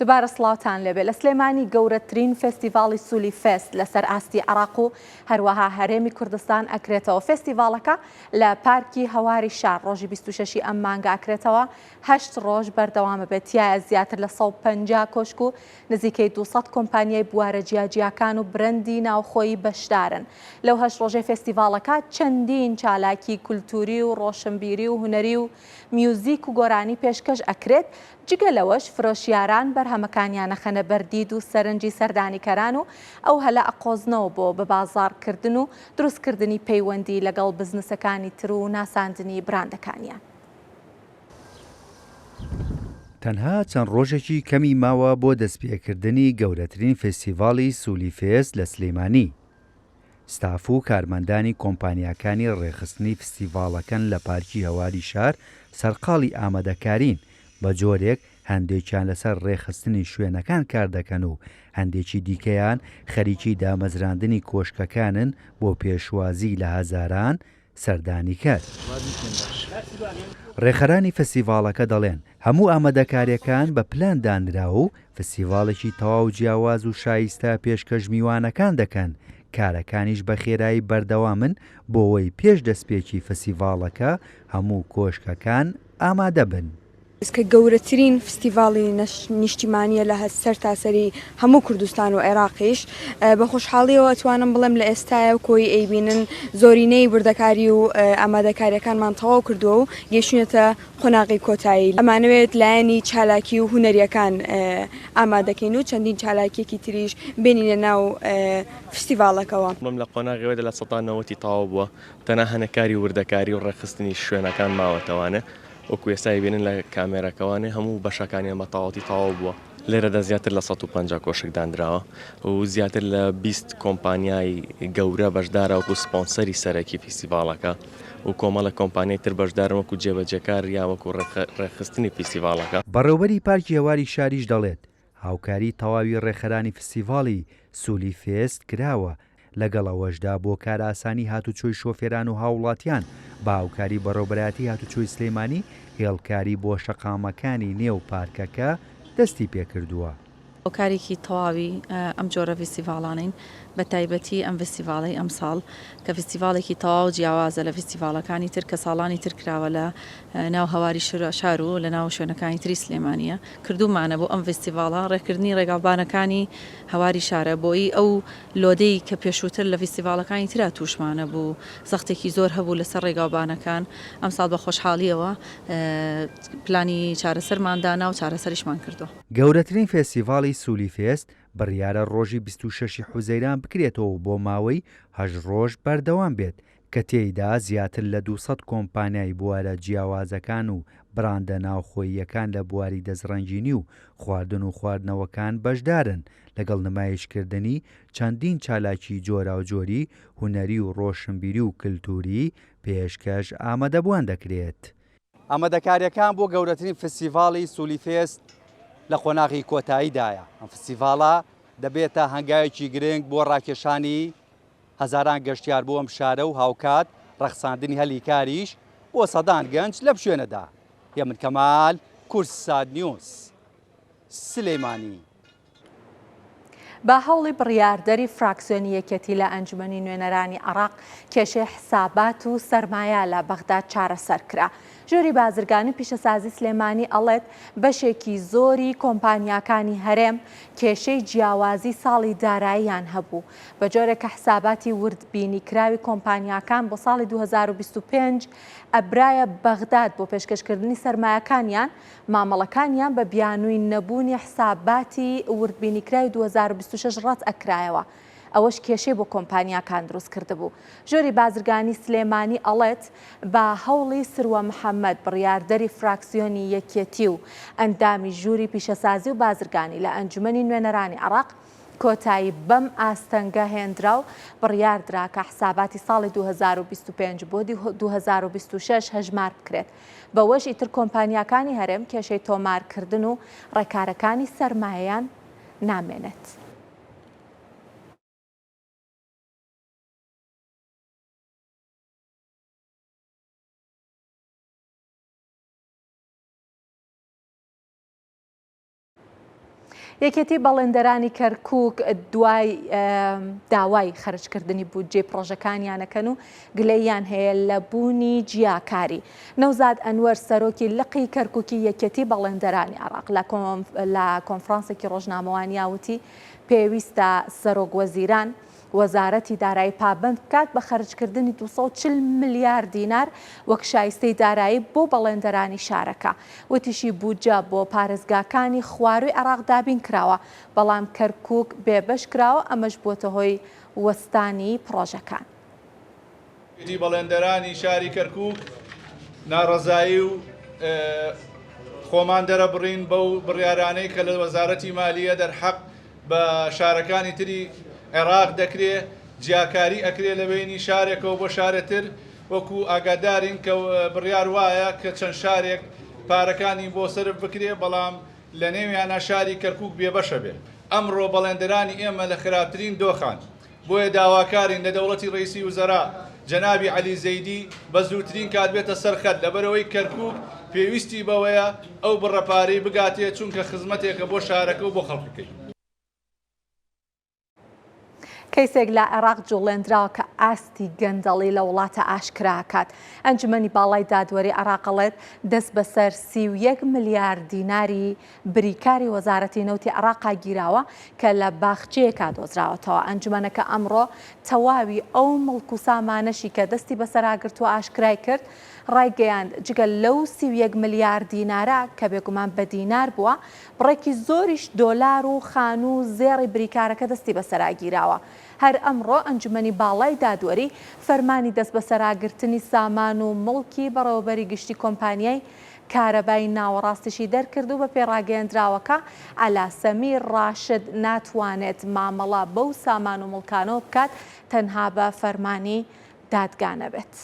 دوبارە سڵاوتان لێبێ. لە سلێمانی گەورەترین فێستیڤاڵی سولی فێست لەسەر ئاستی عێراق و هەروەها هەرێمی کوردستان ئەکرێتەوە. فێستیڤاڵەکە لە پارکی هەواری شار ڕۆژی 26 ی ئەم مانگە ئەکرێتەوە، هەشت ڕۆژ بەردەوام ئەبێت، تیایا زیاتر لە 150 کۆشک و نزیکەی 200 کۆمپانیای بوارە جیاجیاکان و برەندی ناوخۆیی بەشدارن. لەو هەشت ڕۆژەی فێستیڤاڵەکە چەندین چالاکی کولتووری و ڕۆشنبیری و هونەری و میوزیک و گۆرانی پێشکەش ئەکرێت، جگە لەوەش فرۆشیاران بەرهەمەکانیان ئەخەنە بەر دید و سەرنجی سەردانیکەران و ئەو هەلە ئەقۆزنەوە بۆ بەبازاڕکردن و دروستکردنی پەیوەندی لەگەڵ بزنسەکانی تر و ناساندنی براندەکانیان. تەنها چەند ڕۆژێکی کەمی ماوە بۆ دەستپێکردنی گەورەترین فێستیڤاڵی سولی فێست لە سلێمانی. ستاف و کارمەندانی کۆمپانیاکانی ڕێکخستنی فستیڤاڵەکەن لە پارکی هەواری شار سەرقاڵی ئامادەکارین، بە جۆرێک هەندێکیان لەسەر ڕێکخستنی شوێنەکان کاردەکەن و هەندێکی دیکەیان خەریکی دامەزراندنی کۆشکەکانن بۆ پێشوازی لە هەزاران سەردانیکەر. ڕێکخەرانی فستیڤاڵەکە دەڵێن، هەموو ئامادەکارییەکان بە پلان دانراوە و فستیڤاڵێکی تەواو جیاواز و شایستە پێشکەش میوانەکان دەکەن، کارەکانیش بە خێرایی بەردەوامن بۆوەی پێش دەستپێکی فستیڤاڵەکە هەموو کۆشکەکان ئامادە بن. کە گەورەترین فستیڤاڵی نیشتیمانییە لە سەرتاسەری هەموو کوردستان و عێراقیش، بە خۆشحاڵییەوە ئەتوانم بڵێم لە ئێستایا و کۆیی ئەیبینن زۆرینەی وردەکاری و ئامادەکارییەکانمان تەواو کردووە و گەیشتوینەتە قۆناغی کۆتایی، ئەمانەوێت لایەنی چالاکی و هونەرییەکان ئامادەکەین و چەندین چالاکییەکی تریش بێنینە ناو فستیڤاڵەکەوە. بڵێم لە قۆناغی ئەوەدا لە سەتا نەوەتی تەواو بووە، تەنها هەنێک کاری وردەکاری و ڕێکخستنی شوێنەکان ماوەتەوانێ. وەکو ئێستا ئەیبینن لە کامێرەکەوانێ هەموو بەشەکانیان بە تەواوەتی تەواو بووە. لێرەدا زیاتر لە 150 کۆشک دانراوە و زیاتر لە 20 کۆمپانیای گەورە بەشدارە وەکو سپۆنسەری سەرەکی فیستیڤاڵەکە و کۆمەڵێک کۆمپانیای تر بەشدارن وەکو جێبەجێکار یا وەکو ڕێکخستنی فیستیڤاڵەکە. بەڕێوبەری پارکی هەواری شاریش دەڵێت، هاوکاری تەواوی ڕێکخەرانی فستیڤاڵی سولی فێست کراوە، لەگەڵ ئەوەشدا بۆ کارئاسانی هاتوچۆی شۆفێران و هاووڵاتیان بە هاوکاری بەڕێوبەرایەتی هاتوچۆی سلێمانی هێڵکاری بۆ شەقامەکانی نێو پارکەکە دەستی پێکردووە. هۆکارێکی تەواوی ئەم جۆرە ڤیستیڤاڵانەین، بە تایبەتی ئەم ڤیستیڤاڵەی ئەمساڵ کە ڤیستیڤاڵێکی تەواو جیاوازە لە ڤیستیڤاڵەکانی تر کە ساڵانی تر کراوە لە ناو هەواری شار و لە ناو شوێنەکانی تری سلێمانییە کردوومانە بۆ ئەم ڤیستیڤاڵە ڕێککردنی ڕێگاوبانەکانی هەواری شارە بۆی ئەو لۆدەی کە پێشووتر لە ڤیستیڤاڵەکانی ترا تووشمانە بوو زەختێکی زۆر هەبوو لەسەر ڕێگاوبانەکان ئەمساڵ بە خۆشحاڵییەوە پلانی چارەسەرمان دانا و چارەسەریشمان کردووە. گەورەترین فێستیڤاڵی سولی فێست بڕیارە ڕۆژی 26 ی حوزەیران بکرێتەوە و بۆ ماوەی هەشت ڕۆژ بەردەوام بێت، کە تێیدا زیاتر لە 200 کۆمپانیای بوارە جیاوازەکان و براندە ناوخۆییەکان لە بواری دەستڕەنگینی و خواردن و خواردنەوەکان بەشدارن، لەگەڵ نمایشکردنی چەندین چالاکیی جۆراوجۆری هونەری و ڕۆشنبیری و کلتوری پێشکەش ئامادەبووان دەکرێت. ئامادەکارییەکان بۆ گەورەترین فستیڤاڵی سولی فێست لە قۆناغی کۆتاییدایە، ئەم فستیڤاڵە دەبێتە هەنگاوێکی گرنگ بۆ ڕاکێشانی هەزاران گەشتیار بۆ ئەم شارە و هاوکات ڕەخساندنی هەلی کاریش بۆ سەدان گەنج لەم شوێنەدا. هێمن کەمال، کوردسات نیوز، سلێمانی. بە هەوڵی بڕیاردەری فراکسیۆنی یەکێتی لە ئەنجومەنی نوێنەرانی عێراق کێشەی حسابات و سەرمایە لە بەغداد چارەسەر کرا. ژووری بازرگانی و پیشەسازی سلێمانی ئەڵێت بەشێکی زۆری کۆمپانیاکانی هەرێم کێشەی جیاوازی ساڵی داراییان هەبوو بە جۆرێک کە حساباتی وردبینیکراوی کۆمپانیاکان بۆ ساڵی 2025 ئەبرایە بەغداد بۆ پێشکەشکردنی سەرمایەکانیان مامەڵەکانیان بە بیانووی نەبوونی حساباتی وردبینیکراوی 2026 ڕەت ئەکرایەوە، ئەوەش کێشەی بۆ کۆمپانیاکان دروست کردبوو. ژووری بازرگانی سلێمانی ئەڵێت، بە هەوڵی سروە محەمەد، بڕیاردەری فراکسیۆنی یەکێتی و ئەندامی ژووری پیشەسازی و بازرگانی لە ئەنجومەنی نوێنەرانی عێراق، کۆتایی بەم ئاستەنگە هێندرا و بڕیاردرا کە حساباتی ساڵی 2025 بۆ 2026 هەژمار بکرێت. بەوەش ئیتر کۆمپانیاکانی هەرێم کێشەی تۆمارکردن و ڕێکارەکانی سەرمایەیان نامێنێت. یەکێتی بەڵێندەرانی کەرکوک دوای داوای خەرجکردنی بودجەی پڕۆژەکانیان ئەکەن و گلەییان هەیە لە بوونی جیاکاری. نەوزاد ئەنوەر سەرۆکی لقی کەرکوکی یەکێتی بەڵێندەرانی عێراق لە کۆنفرانسێکی ڕۆژنامەوانیا وتی پێویستە سەرۆک وەزیران وەزارەتی دارایی پابەند بکات بە خەرجکردنی 240 ملیار دینار وەک شایستەی دارایی بۆ بەڵێندەرانی شارەکە. وتیشی بودجە بۆ پارێزگاکانی خوارووی عێراق دابین کراوە، بەڵام کەرکوک بێبەش کراوە، ئەمەش بووەتە هۆی وەستانی پڕۆژەکان. یەکێتی بەڵێندەرانی شاری کەرکوک ناڕەزایی و خۆمان دەرەبڕین بەو بڕیارانەی کە لە وەزارەتی مالیە دەرحەق بە شارەکانی تری عێراق دەکرێ، جیاکاری ئەکرێ لە بەینی شارێکەوە بۆ شارێ تر، وەکو ئاگادارین کە بڕیار وایە کە چەند شارێک پارەکانی بۆ سەرف بکرێ، بەڵام لە نێویانا شاری کەرکوک بێبەشە بێ. ئەمڕۆ بەڵێندەرانی ئێمە لە خراپترین دۆخان، بۆیە داواکارین لە دەوڵەتی ڕەئیسی وزەرا جەنابی عەلی زەیدی بە زووترین کات بێتە سەر خەت، لەبەرئەوەی کەرکوک پێویستی بەوەیە ئەو بڕە پارەی بگاتێ، چونکە خزمەتێکە بۆ شارەکە و بۆ خەڵکەکەی. کەیسێک لە عێراق جوڵێندراوە کە ئاستی گەندەڵی لە وڵاتە ئاشکراکات. ئەنجومەنی باڵای دادوەری عێراق ئەڵێت دەست بەسەر 31 ملیار دیناری بریکاری وەزارەتی نەوتی عێراقا گیراوە کە لە باخچەیەکا دۆزراوەتەوە. ئەنجومەنەکە ئەمڕۆ تەواوی ئەو موڵک و سامانەشی کە دەستی بەسەراگرتووە ئاشکرای کرد، ڕایگەیاند جگە لەو 31 ملیار دینارە کە بێگومان بە دینار بووە، بڕێکی زۆریش دۆلار و خانوو و زێڕی بریکارەکە دەستی بەسەرا گیراوە. هەر ئەمڕۆ ئەنجومەنی باڵای دادوەری فەرمانی دەستبەسەراگرتنی سامان و موڵکی بەڕێوەبەری گشتی کۆمپانیای کارەبای ناوەڕاستیشی دەرکرد و بەپێی ڕاگەیەندراوەکە عەلا سەمیر ڕاشد ناتوانێت مامەڵە بەو سامان و موڵکانەوە بکات تەنها بە فەرمانی دادگا نەبێت.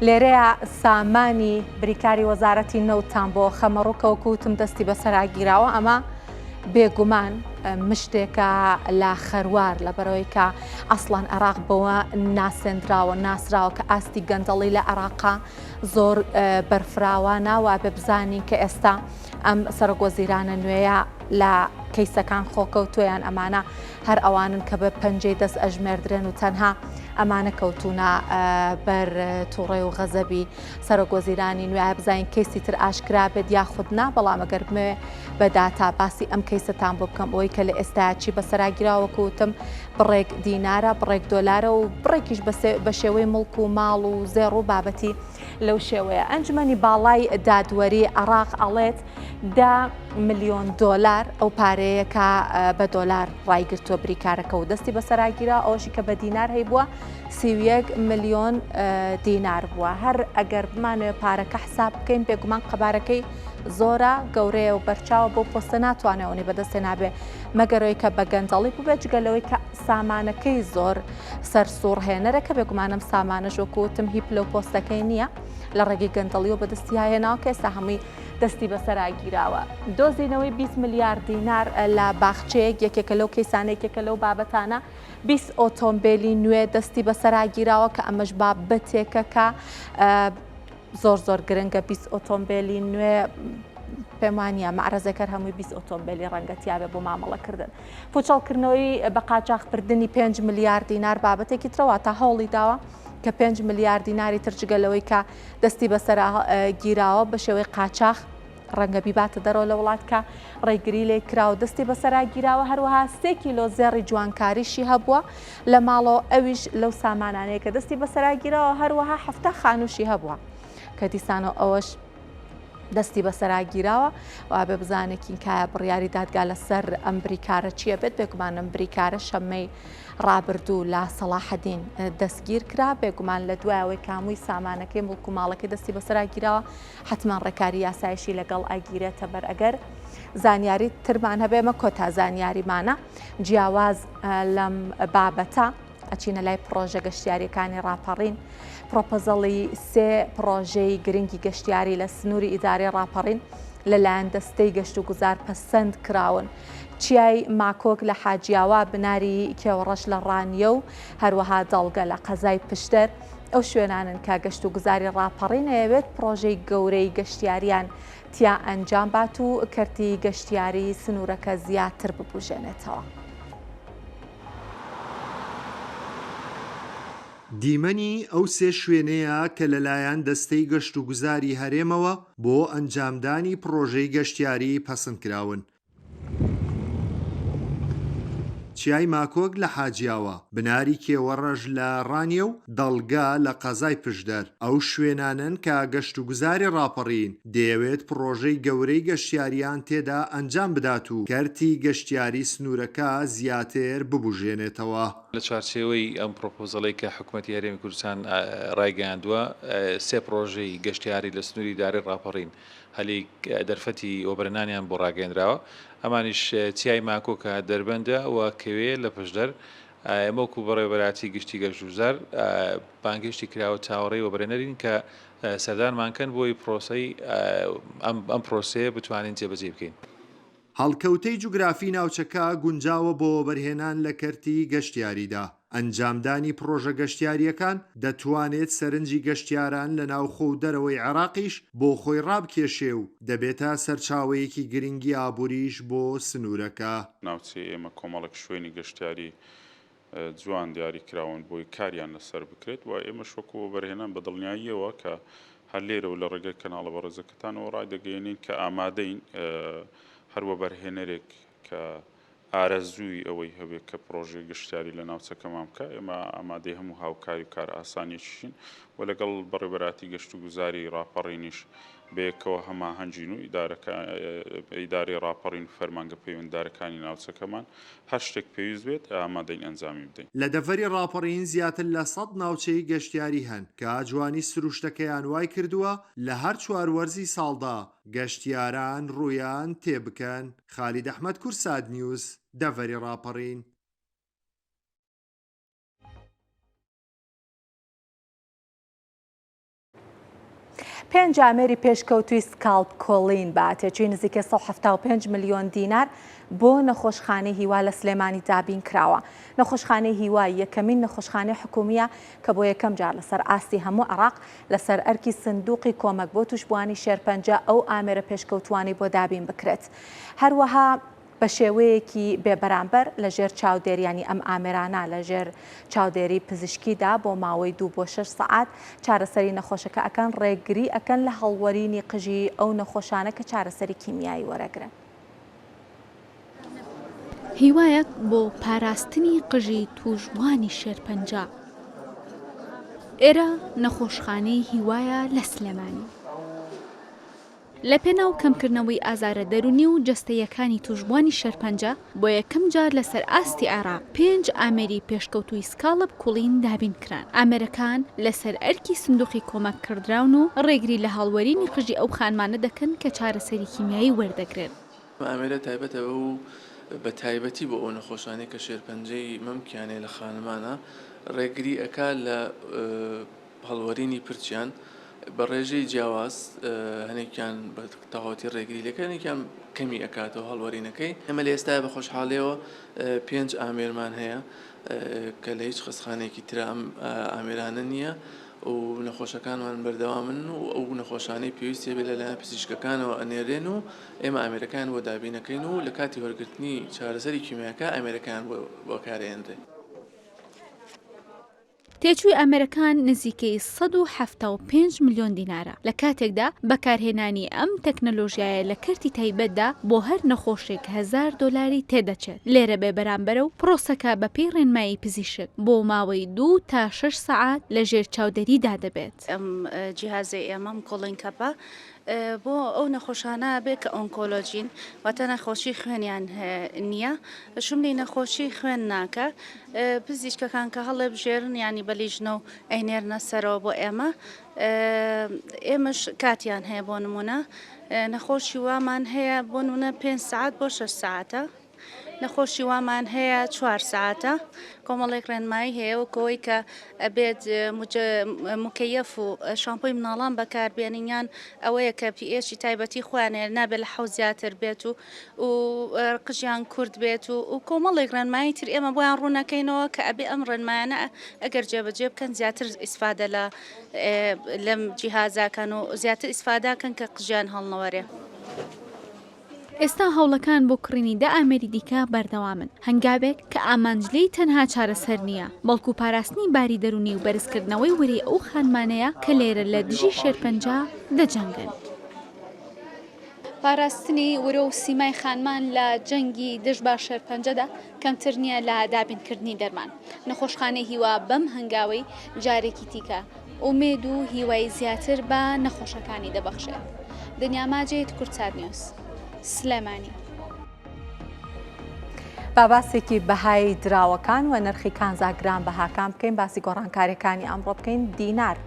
لێرەیە سامانی بریکاری وەزارەتی نەوتان بۆ خەمەڕوو کە وەکو وتم دەستی بەسەرا گیراوە ئەمە بێگومان مشتێکە لە خەروار لەبەرەوەی کە ئەسڵان عێراق بەوە ناسێندراوە ناسراوە کە ئاستی گەندەڵی لە عێراقا زۆر بەرفراوانە و ئەبێ بزانین کە ئێستا ئەم سەرۆک وەزیرانە نوێیە لە کەیسەکان خۆکەوتووە یان ئەمانە هەر ئەوانن کە بە پەنجەی دەست ئەژمێردرێن و تەنها ئەمانە کەوتوونە بەر تووڕێ و غەزەبی سەرۆک وەزیرانی نوێ بزانین کەیسی تر ئاشکرا بێت یاخود نا بەڵام ئەگەر بمەوێ بە داتا باسی ئەم کەیسەتان بۆ بکەم ئەوەی کە لە ئێستا چی بەسەرا گیراوە وەکو وتم بڕێک دینارە بڕێک دۆلارە و بڕێکیش بە شێوەی موڵک و ماڵ و زێڕ و بابەتی لەو شێوەیە. ئەنجومەنی باڵای دادوەری عێراق ئەڵێت دە ملیۆن دۆلار ئەو پارەیە کە بە دۆلار ڕایگرتووە بریکارەکە و دەستی بەسەرا گیرا ئەوەشی کە بە دینار هەیبووە 31 ملیۆن دینار بووە هەر ئەگەر بمانەوێ پارەکە حساب بکەین بێگومان قەبارەکەی زۆرە گەورەیە و بەرچاوە بۆ پۆستە ناتوانێت ئەوەی بەدەستێ نابێ مەگەرەوەی کە بە گەندەڵی بووبێت جگە لەوەی کە سامانەکەی زۆر سەرسوڕهێنەرە کە بێگومان ئەم سامانەش وەکو وتم هی پلە و پۆستەکەی نییە لە ڕێگەی گەندەڵیەوە بەدەستی هێناوە کە ئێستا هەمووی دەستی بەسەرا گیراوە. دۆزینەوەی 20 ملیار دینار لە باخچەیەک یەکێکە لەو کەیسانە یەکێکە لەو بابەتانە 20 ئۆتۆمبێلی نوێ دەستی بەسەرا گیراوە کە ئەمەش بابەتێکە کە زۆر زۆر گرنگە 20 ئۆتۆمبێلی نوێ پێم وانە مەعرەزەکەر هەمووی 20 ئۆتۆمبێلی ڕەنگە تیاێ بۆ مامەڵەکردن پوچەڵکردنەوەی بە قاچاخبردنی 5 ملیار دینار بابەتێکی ترە واتە هەوڵی داوە کە 5 ملیار دیناری تر جگە لەوەی کە دەستی بەسەر گیراوە بە شێوەی قاچاخ ڕەنگە بیباتە دەرەوە لە وڵات کە ڕێگری لێ کرا و دەستی بەسەرا گیراوە هەروەها سێ کیلۆ زێڕی جوانکاریشی هەبووە لە ماڵەوە ئەویش لەو سامانانەیە کە دەستی بەسەرا گیراوە هەروەها حەفتا خانووشی هەبووە کە دیسانەوە ئەوەش دەستی بەسەرا گیراوە و ئابێ بزانێکین کایە بڕیاری دادگا لەسەر ئەم بریکارە چییە بێت بێگومان ئەم بریکارە شەممەی ڕابردوو لە سەڵاحەدین دەستگیر کرا بێگومان لە دوایەوەی کامووی سامانەکەی مڵک و ماڵەکەی دەستی بەسەرا گیراوە حتمما ڕێکاری یاسایشی لەگەڵ ئەگیرێتە بەر ئەگەر زانیاری ترمان هەبێ ئەمە کۆتا زانیاریمانە جیاواز لەم بابەتە ئەچینە لای پڕۆژە گەشتیاریەکانی ڕاپەڕین پرۆپۆزەڵی سێ پڕۆژەی گرنگی گەشتیاری لە سنووری ئیدارەی ڕاپەڕین. لەلایەن دەستەی گەشتوگوزار پەسەند کراون، چیای ماکۆک لە حاجیاوا، بناری کێوەڕەش لە ڕانیە و هەروەها دەڵگە لە قەزای پشدەر ئەو شوێنانەن کە گەشتوگوزاری ڕاپەڕین ئەیەوێت پڕۆژەی گەورەی گەشتیاریان تیا ئەنجام بات و کەرتی گەشتیاری سنوورەکە زیاتر ببوژێنێتەوە. دیمەنی ئەو سێ شوێنەیە کە لەلایەن دەستەی گەشتوگوزاری هەرێمەوە بۆ ئەنجامدانی پڕۆژەی گەشتیاری پەسندکراون. چیای ماکۆک لە حاجیاوا، بناری کێوەڕەش لە ڕانیە و دەڵگە لە قەزای پشدەر، ئەو شوێنانەن کە گەشتوگوزاری ڕاپەڕین دەیەوێت پڕۆژەی گەورەی گەشتیارییان تێدا ئەنجام بدات و کەرتی گەشتیاری سنوورەکە زیاتر ببوژێنێتەوە. لە چوارچێوەی ئەم پرۆپۆزەڵەی کە حکومەتی هەرێمی کوردستان ڕایگەیاندووە، سێ پڕۆژەی گەشتیاری لە سنووری ئیدارەی ڕاپەڕین هەلی دەرفەتی وەبەرهێنانیان بۆ ڕاگەیەندراوە، ئەمانیش چیای ماکۆ کە دەربەندە و کەوێ لە پشدەر. ئێمە وەکو بەڕێوەبەرایەتی گشتی گەشتوگوزار بانگهێشتی کراوە چاوەڕێی وەبەرهێنەرین کە سەردانمان کەن بۆی پرۆسەی ئەم پرۆسەیە بتوانین جێبەجێی بکەین. هەڵکەوتەی جوگرافی ناوچەکە گونجاوە بۆ وەبەرهێنان لە کەرتی گەشتیاریدا، ئەنجامدانی پڕۆژە گەشتیارییەکان دەتوانێت سەرنجی گەشتیاران لە ناوخۆ و دەرەوەی عێراقیش بۆ خۆی ڕابکێشێ و دەبێتە سەرچاوەیەکی گرنگی ئابووریش بۆ سنوورەکە. ناوچەی ئێمە کۆمەڵێک شوێنی گەشتیاری جوان دیاری کراون بۆی کاریان لەسەر بکرێت و ئێمەش وەکو وەبەرهێنان بە دڵنیاییەوە کە هەر لێرەوە لە ڕێگەی کەناڵە بەڕێزەکەتانەوە ڕایدەگەیەنین کە ئامادەین هەر وەبەرهێنەرێک کە ئارەزووی ئەوەی هەبێت کە پڕۆژەی گەشتیاری لە ناوچەکەمان بکە ئێمە ئامادەی هەموو هاوکاری و کارئاسانیەکیشین و لەگەڵ بەڕێوەبەرایەتی گەشتوگوزاری ڕاپەڕینیش بەیەکەوە هەماهەنگین و ئیدارەی ڕاپەڕین و فەرمانگە پەیوەندیدارەکانی ناوچەکەمان هەر شتێک پێویست بێت ئامادەین ئەنجامی بدەین. لە دەڤەری ڕاپەڕین زیاتر لە سەد ناوچەی گەشتیاری هەن کە جوانی سروشتەکەیان وایکردووە لە هەر چوار وەرزی ساڵدا گەشتیاران ڕوویان تێبکەن. خالید ئەحمەد کوردسات نیوز، دەڤەری ڕاپەڕین. پێنج ئامێری پێشکەوتووی scalp cooling بە تێچووی نزیکەی 175 ملیۆن دینار بۆ نەخۆشخانەی هیوا لە سلێمانی دابین کراوە. نەخۆشخانەی هیوا یەکەمین نەخۆشخانەی حکومییە کە بۆ یەکەم جار لەسەر ئاستی هەموو عێراق لەسەر ئەرکی سندوقی کۆمەک بۆ تووشبووانی شێرپەنجە ئەو ئامێرە پێشکەوتووانەی بۆ دابین بکرێت. هەروەها بە شێوەیەکی بێ بەرامبەر لە ژێر چاودێریانی ئەم ئامێرانە لە ژێر چاودێری پزیشکیدا بۆ ماوەی دوو بۆ شەش سەعات چارەسەری نەخۆشەکە ئەکەن ڕێگری ئەکەن لە هەڵوەرینی قژی ئەو نەخۆشانە کە چارەسەری کیمیایی وەرەگرن. هیوایەک بۆ پاراستنی قژی تووشبووانی شێرپەنجە. ئێرە نەخۆشخانەی هیوایە لە سلێمانی. لە پێناو کەمکردنەوەی ئازارە دەروونی و جەستەییەکانی تووشبووانی شێرپەنجە، بۆ یەکەم جار لەسەر ئاستی عێراق پێنج ئامێری پێشکەوتووی scalp cooling دابین کران. ئامێرەکان لەسەر ئەرکی سندوقی کۆمەک کڕدراون و ڕێگری لە هەڵوەرینی قژی ئەو خانمانە دەکەن کە چارەسەری کیمیایی وەردەگرن. ئەم ئامێرە تایبەتە بەو بە تایبەتی بۆ ئەو نەخۆشانەی کە شێرپەنجەی مەمکیان هەیە لە خانمانە ڕێگری ئەکا لە هەڵوەرینی پرچیان بە ڕێژەی جیاواز هەنێکیان بە تەواوەتی ڕێگری لەکە هەنێکیان کەمی ئەکاتەوە هەڵوەرینەکەی ئێمە لە ئێستایا بە خۆشحاڵیەوە پێنج ئامێرمان هەیە کە لە هیچ خەستخانەیەکی ترا ئەم ئامێرانە نییە و نەخۆشەکانمان بەردەوامن و ئەو نەخۆشانەی پێویستی هەبێت لەلایەن پزیشکەکانەوە ئەنێرێن و ئێمە ئامێرەکان بۆ دابینەکەین و لە کاتی وەرگرتنی چارەسەری کیمیاکە ئامێرەکان بۆ بەکارئێنرێن. تێچووی ئامێرەکان نزیکەی 175 ملیۆن دینارە، لە کاتێکدا بەکارهێنانی ئەم تەکنەلۆژیایە لە کەرتی تایبەتدا بۆ هەر نەخۆشێک هەزار دۆلاری تێدەچێت، لێرە بێ بەرامبەرە و پرۆسەکە بەپێی ڕێنمایی پزیشک بۆ ماوەی دوو تا شەش سەعات لەژێر چاودێریدا دەبێت. ئەم جیهازەی ئێمە، ئەم cooling cup ە، بۆ ئەو نەخۆشانە بێ کە ئۆنکۆلۆجین واتە نەخۆشی خوێنیان نییە شملی نەخۆشی خوێن ناکە پزیشکەکان کە هەڵێبژێرن ینی بە لیژنە و ئەینێرنە سەرەوە بۆ ئێمە ئێمەش کاتیان هەیە بۆ نمونە نەخۆشی وامان هەیە بۆ نمونە پێ سعات بۆ 6 سعاتە. نەخۆشی وامان هەیە چوار سەعاتە کۆمەڵێک ڕێنمایی هەیە وەک ئەوەی کە ئەبێت مکەیەف و شامپۆی مناڵان بەکاربێنین یان ئەوەیە کە pH ی تایبەتی خۆیان هەیە نابێت لە حەوت زیاتر بێت و و قژیان کورت بێت و و کۆمەڵێک ڕێنمایی تر ئێمە بۆیان ڕوونەکەینەوە کە ئەبێ ئەم ڕێنمایانە ئەگەر جێبەجێ بکەن زیاتر ئیسفادە لە لەم جیهازاکەن و زیاتر ئیسفاداکەن کە قژیان هەڵنەوەرێ. ئێستا هەوڵەکان بۆ کڕینی دە ئامێری دیکە بەردەوامن، هەنگاوێک کە ئامانج لێی تەنها چارەسەر نییە، بەڵکو پاراستنی باری دەروونی و بەرزکردنەوەی ورەی ئەو خانمانەیە کە لێرە لە دژی شێرپەنجە دەجەنگن. پاراستنی ورە و سیمای خانمان لە جەنگی دژ بە شێرپەنجەدا کەمتر نییە لە دابینکردنی دەرمان. نەخۆشخانەی هیوا بەم هەنگاوەی جارێکی تیکە ئومێد و هیوای زیاتر بە نەخۆشەکانی دەبەخشێت. دنیا ماجید، کوردسات نیوز، سلێمانی. با باسێکی بەهای دراوەکان و نرخی کانزا گران بەهاکان بکەین باسی گۆڕانکاریەکانی ئەمڕۆ بکەین دینار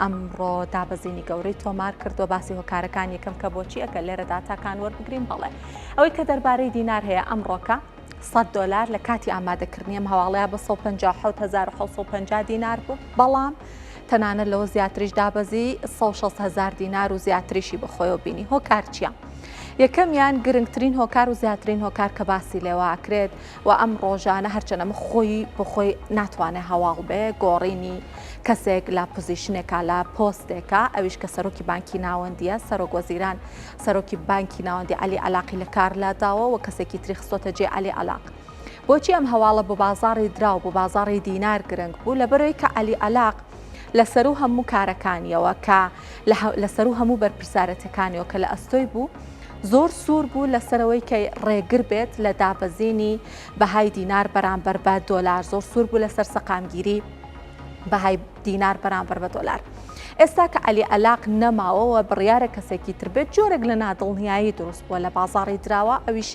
ئەمڕۆ دابەزینی گەورەی تۆمار کردووە باسی هۆکارەکان یەکەم کە بۆچی ئەگەر لێرە داتاکان وەربگرین بەڵێ ئەوەی کە دەربارەی دینار هەیە ئەمڕۆکە 100 دلار لە کاتی ئامادەکردنی ئەم هەواڵەیە بە 157750 دینار بوو بەڵام تەنانەت لەوە زیاتریش دابەزی 160 هزار دینار و زیاتریشی بەخۆیەوە بینی هۆکار چییە؟ یەکەمیان گرنگترین هۆکار و زیاترین هۆکار کە باسی لێواکرێت و ئەم ڕۆژانە هەرچەنە ئەمە خۆی بۆ خۆی ناتوانێت هەواڵ بێ گۆڕینی کەسێک لە position ێکا لە پۆستێکا ئەویش کە سەرۆکی بانکی ناوەندیە سەرۆک وەزیران سەرۆکی بانکی ناوەندی عەلی عەلاقی لە کار لاداوە و کەسێکی تری خستۆتە جێ عەلی عەلاق. بۆچی ئەم هەواڵە بۆ بازاڕی دراو بۆ بازاڕی دینار گرنگ بوو لەبەرەوەی کە عەلی عەلاق لەسەرو هەموو کارەکانیەوە کە لەسەرو هەموو بەرپرسارەتەکانیەوە کە لە ئەستۆی بوو زۆر سوور بوو لەسەرەوەی کە ڕێگر بێت لە دابەزینی بەهای دینار بەرامبەر بە دۆلار زۆر سوور بوو لەسەر سەقامگیری بەهای دینار بەرامبەر بە دۆلار. ئێستا کە عەلی عەلاق نەماوە و بڕیارە کەسێکی تر بێت جۆرێک لە نادڵنیایی دروست بووە لە بازاڕی دراوە ئەویش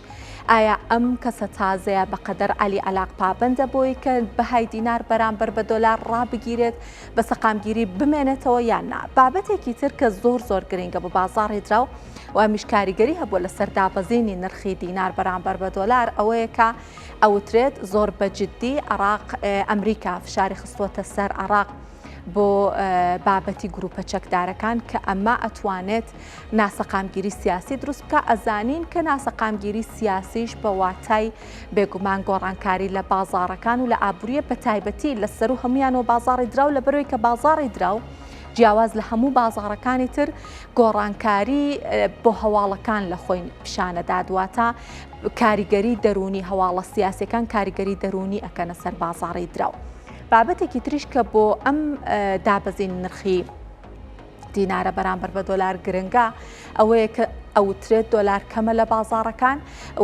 ئایا ئەم کەسە تازەیە بەقەدەر عەلی عەلاق پابەندە بۆی کە بەهای دینار بەرامبەر بە دۆلار ڕابگیرێت بە سەقامگیری بمێنێتەوە یان نا بابەتێکی تر کە زۆر زۆر گرنگە بۆ بازاڕی دراو و ئەمیش کاریگەری هەبووە لەسەر دابەزینی نرخی دینار بەرامبەر بە دۆلار ئەوەیە کە ئەوترێت زۆر بە جددی عراق ئەمریکا فشاری خستووەتە سەر عراق بۆ بابەتی گروپە چەکدارەکان کە ئەمە ئەتوانێت ناسەقامگیری سیاسی دروست بکە ئەزانین کە ناسەقامگیری سیاسیش بە واتای بێگومان گۆڕانکاری لە بازاڕەکان و لە ئابووریە بە تایبەتی لە سەرو هەمویانەوە بازاڕی دراو لە بەرەوەی کە بازاڕی دراو جیاواز لە هەموو بازاڕەکانی تر گۆڕانکاری بۆ هەواڵەکان لە خۆی پیشانەدات واتە کاریگەری دەروونی هەواڵە سیاسەکان کاریگەری دەروونی ئەکەنە سەر بازاڕی دراو. بابەتێکی تریش کە بۆ ئەم دابەزین نرخی دینارە بەرامبەر بە دۆلار گرنگە ئەوەیە کە ئەوترێت دۆلار کەمە لە بازاڕەکان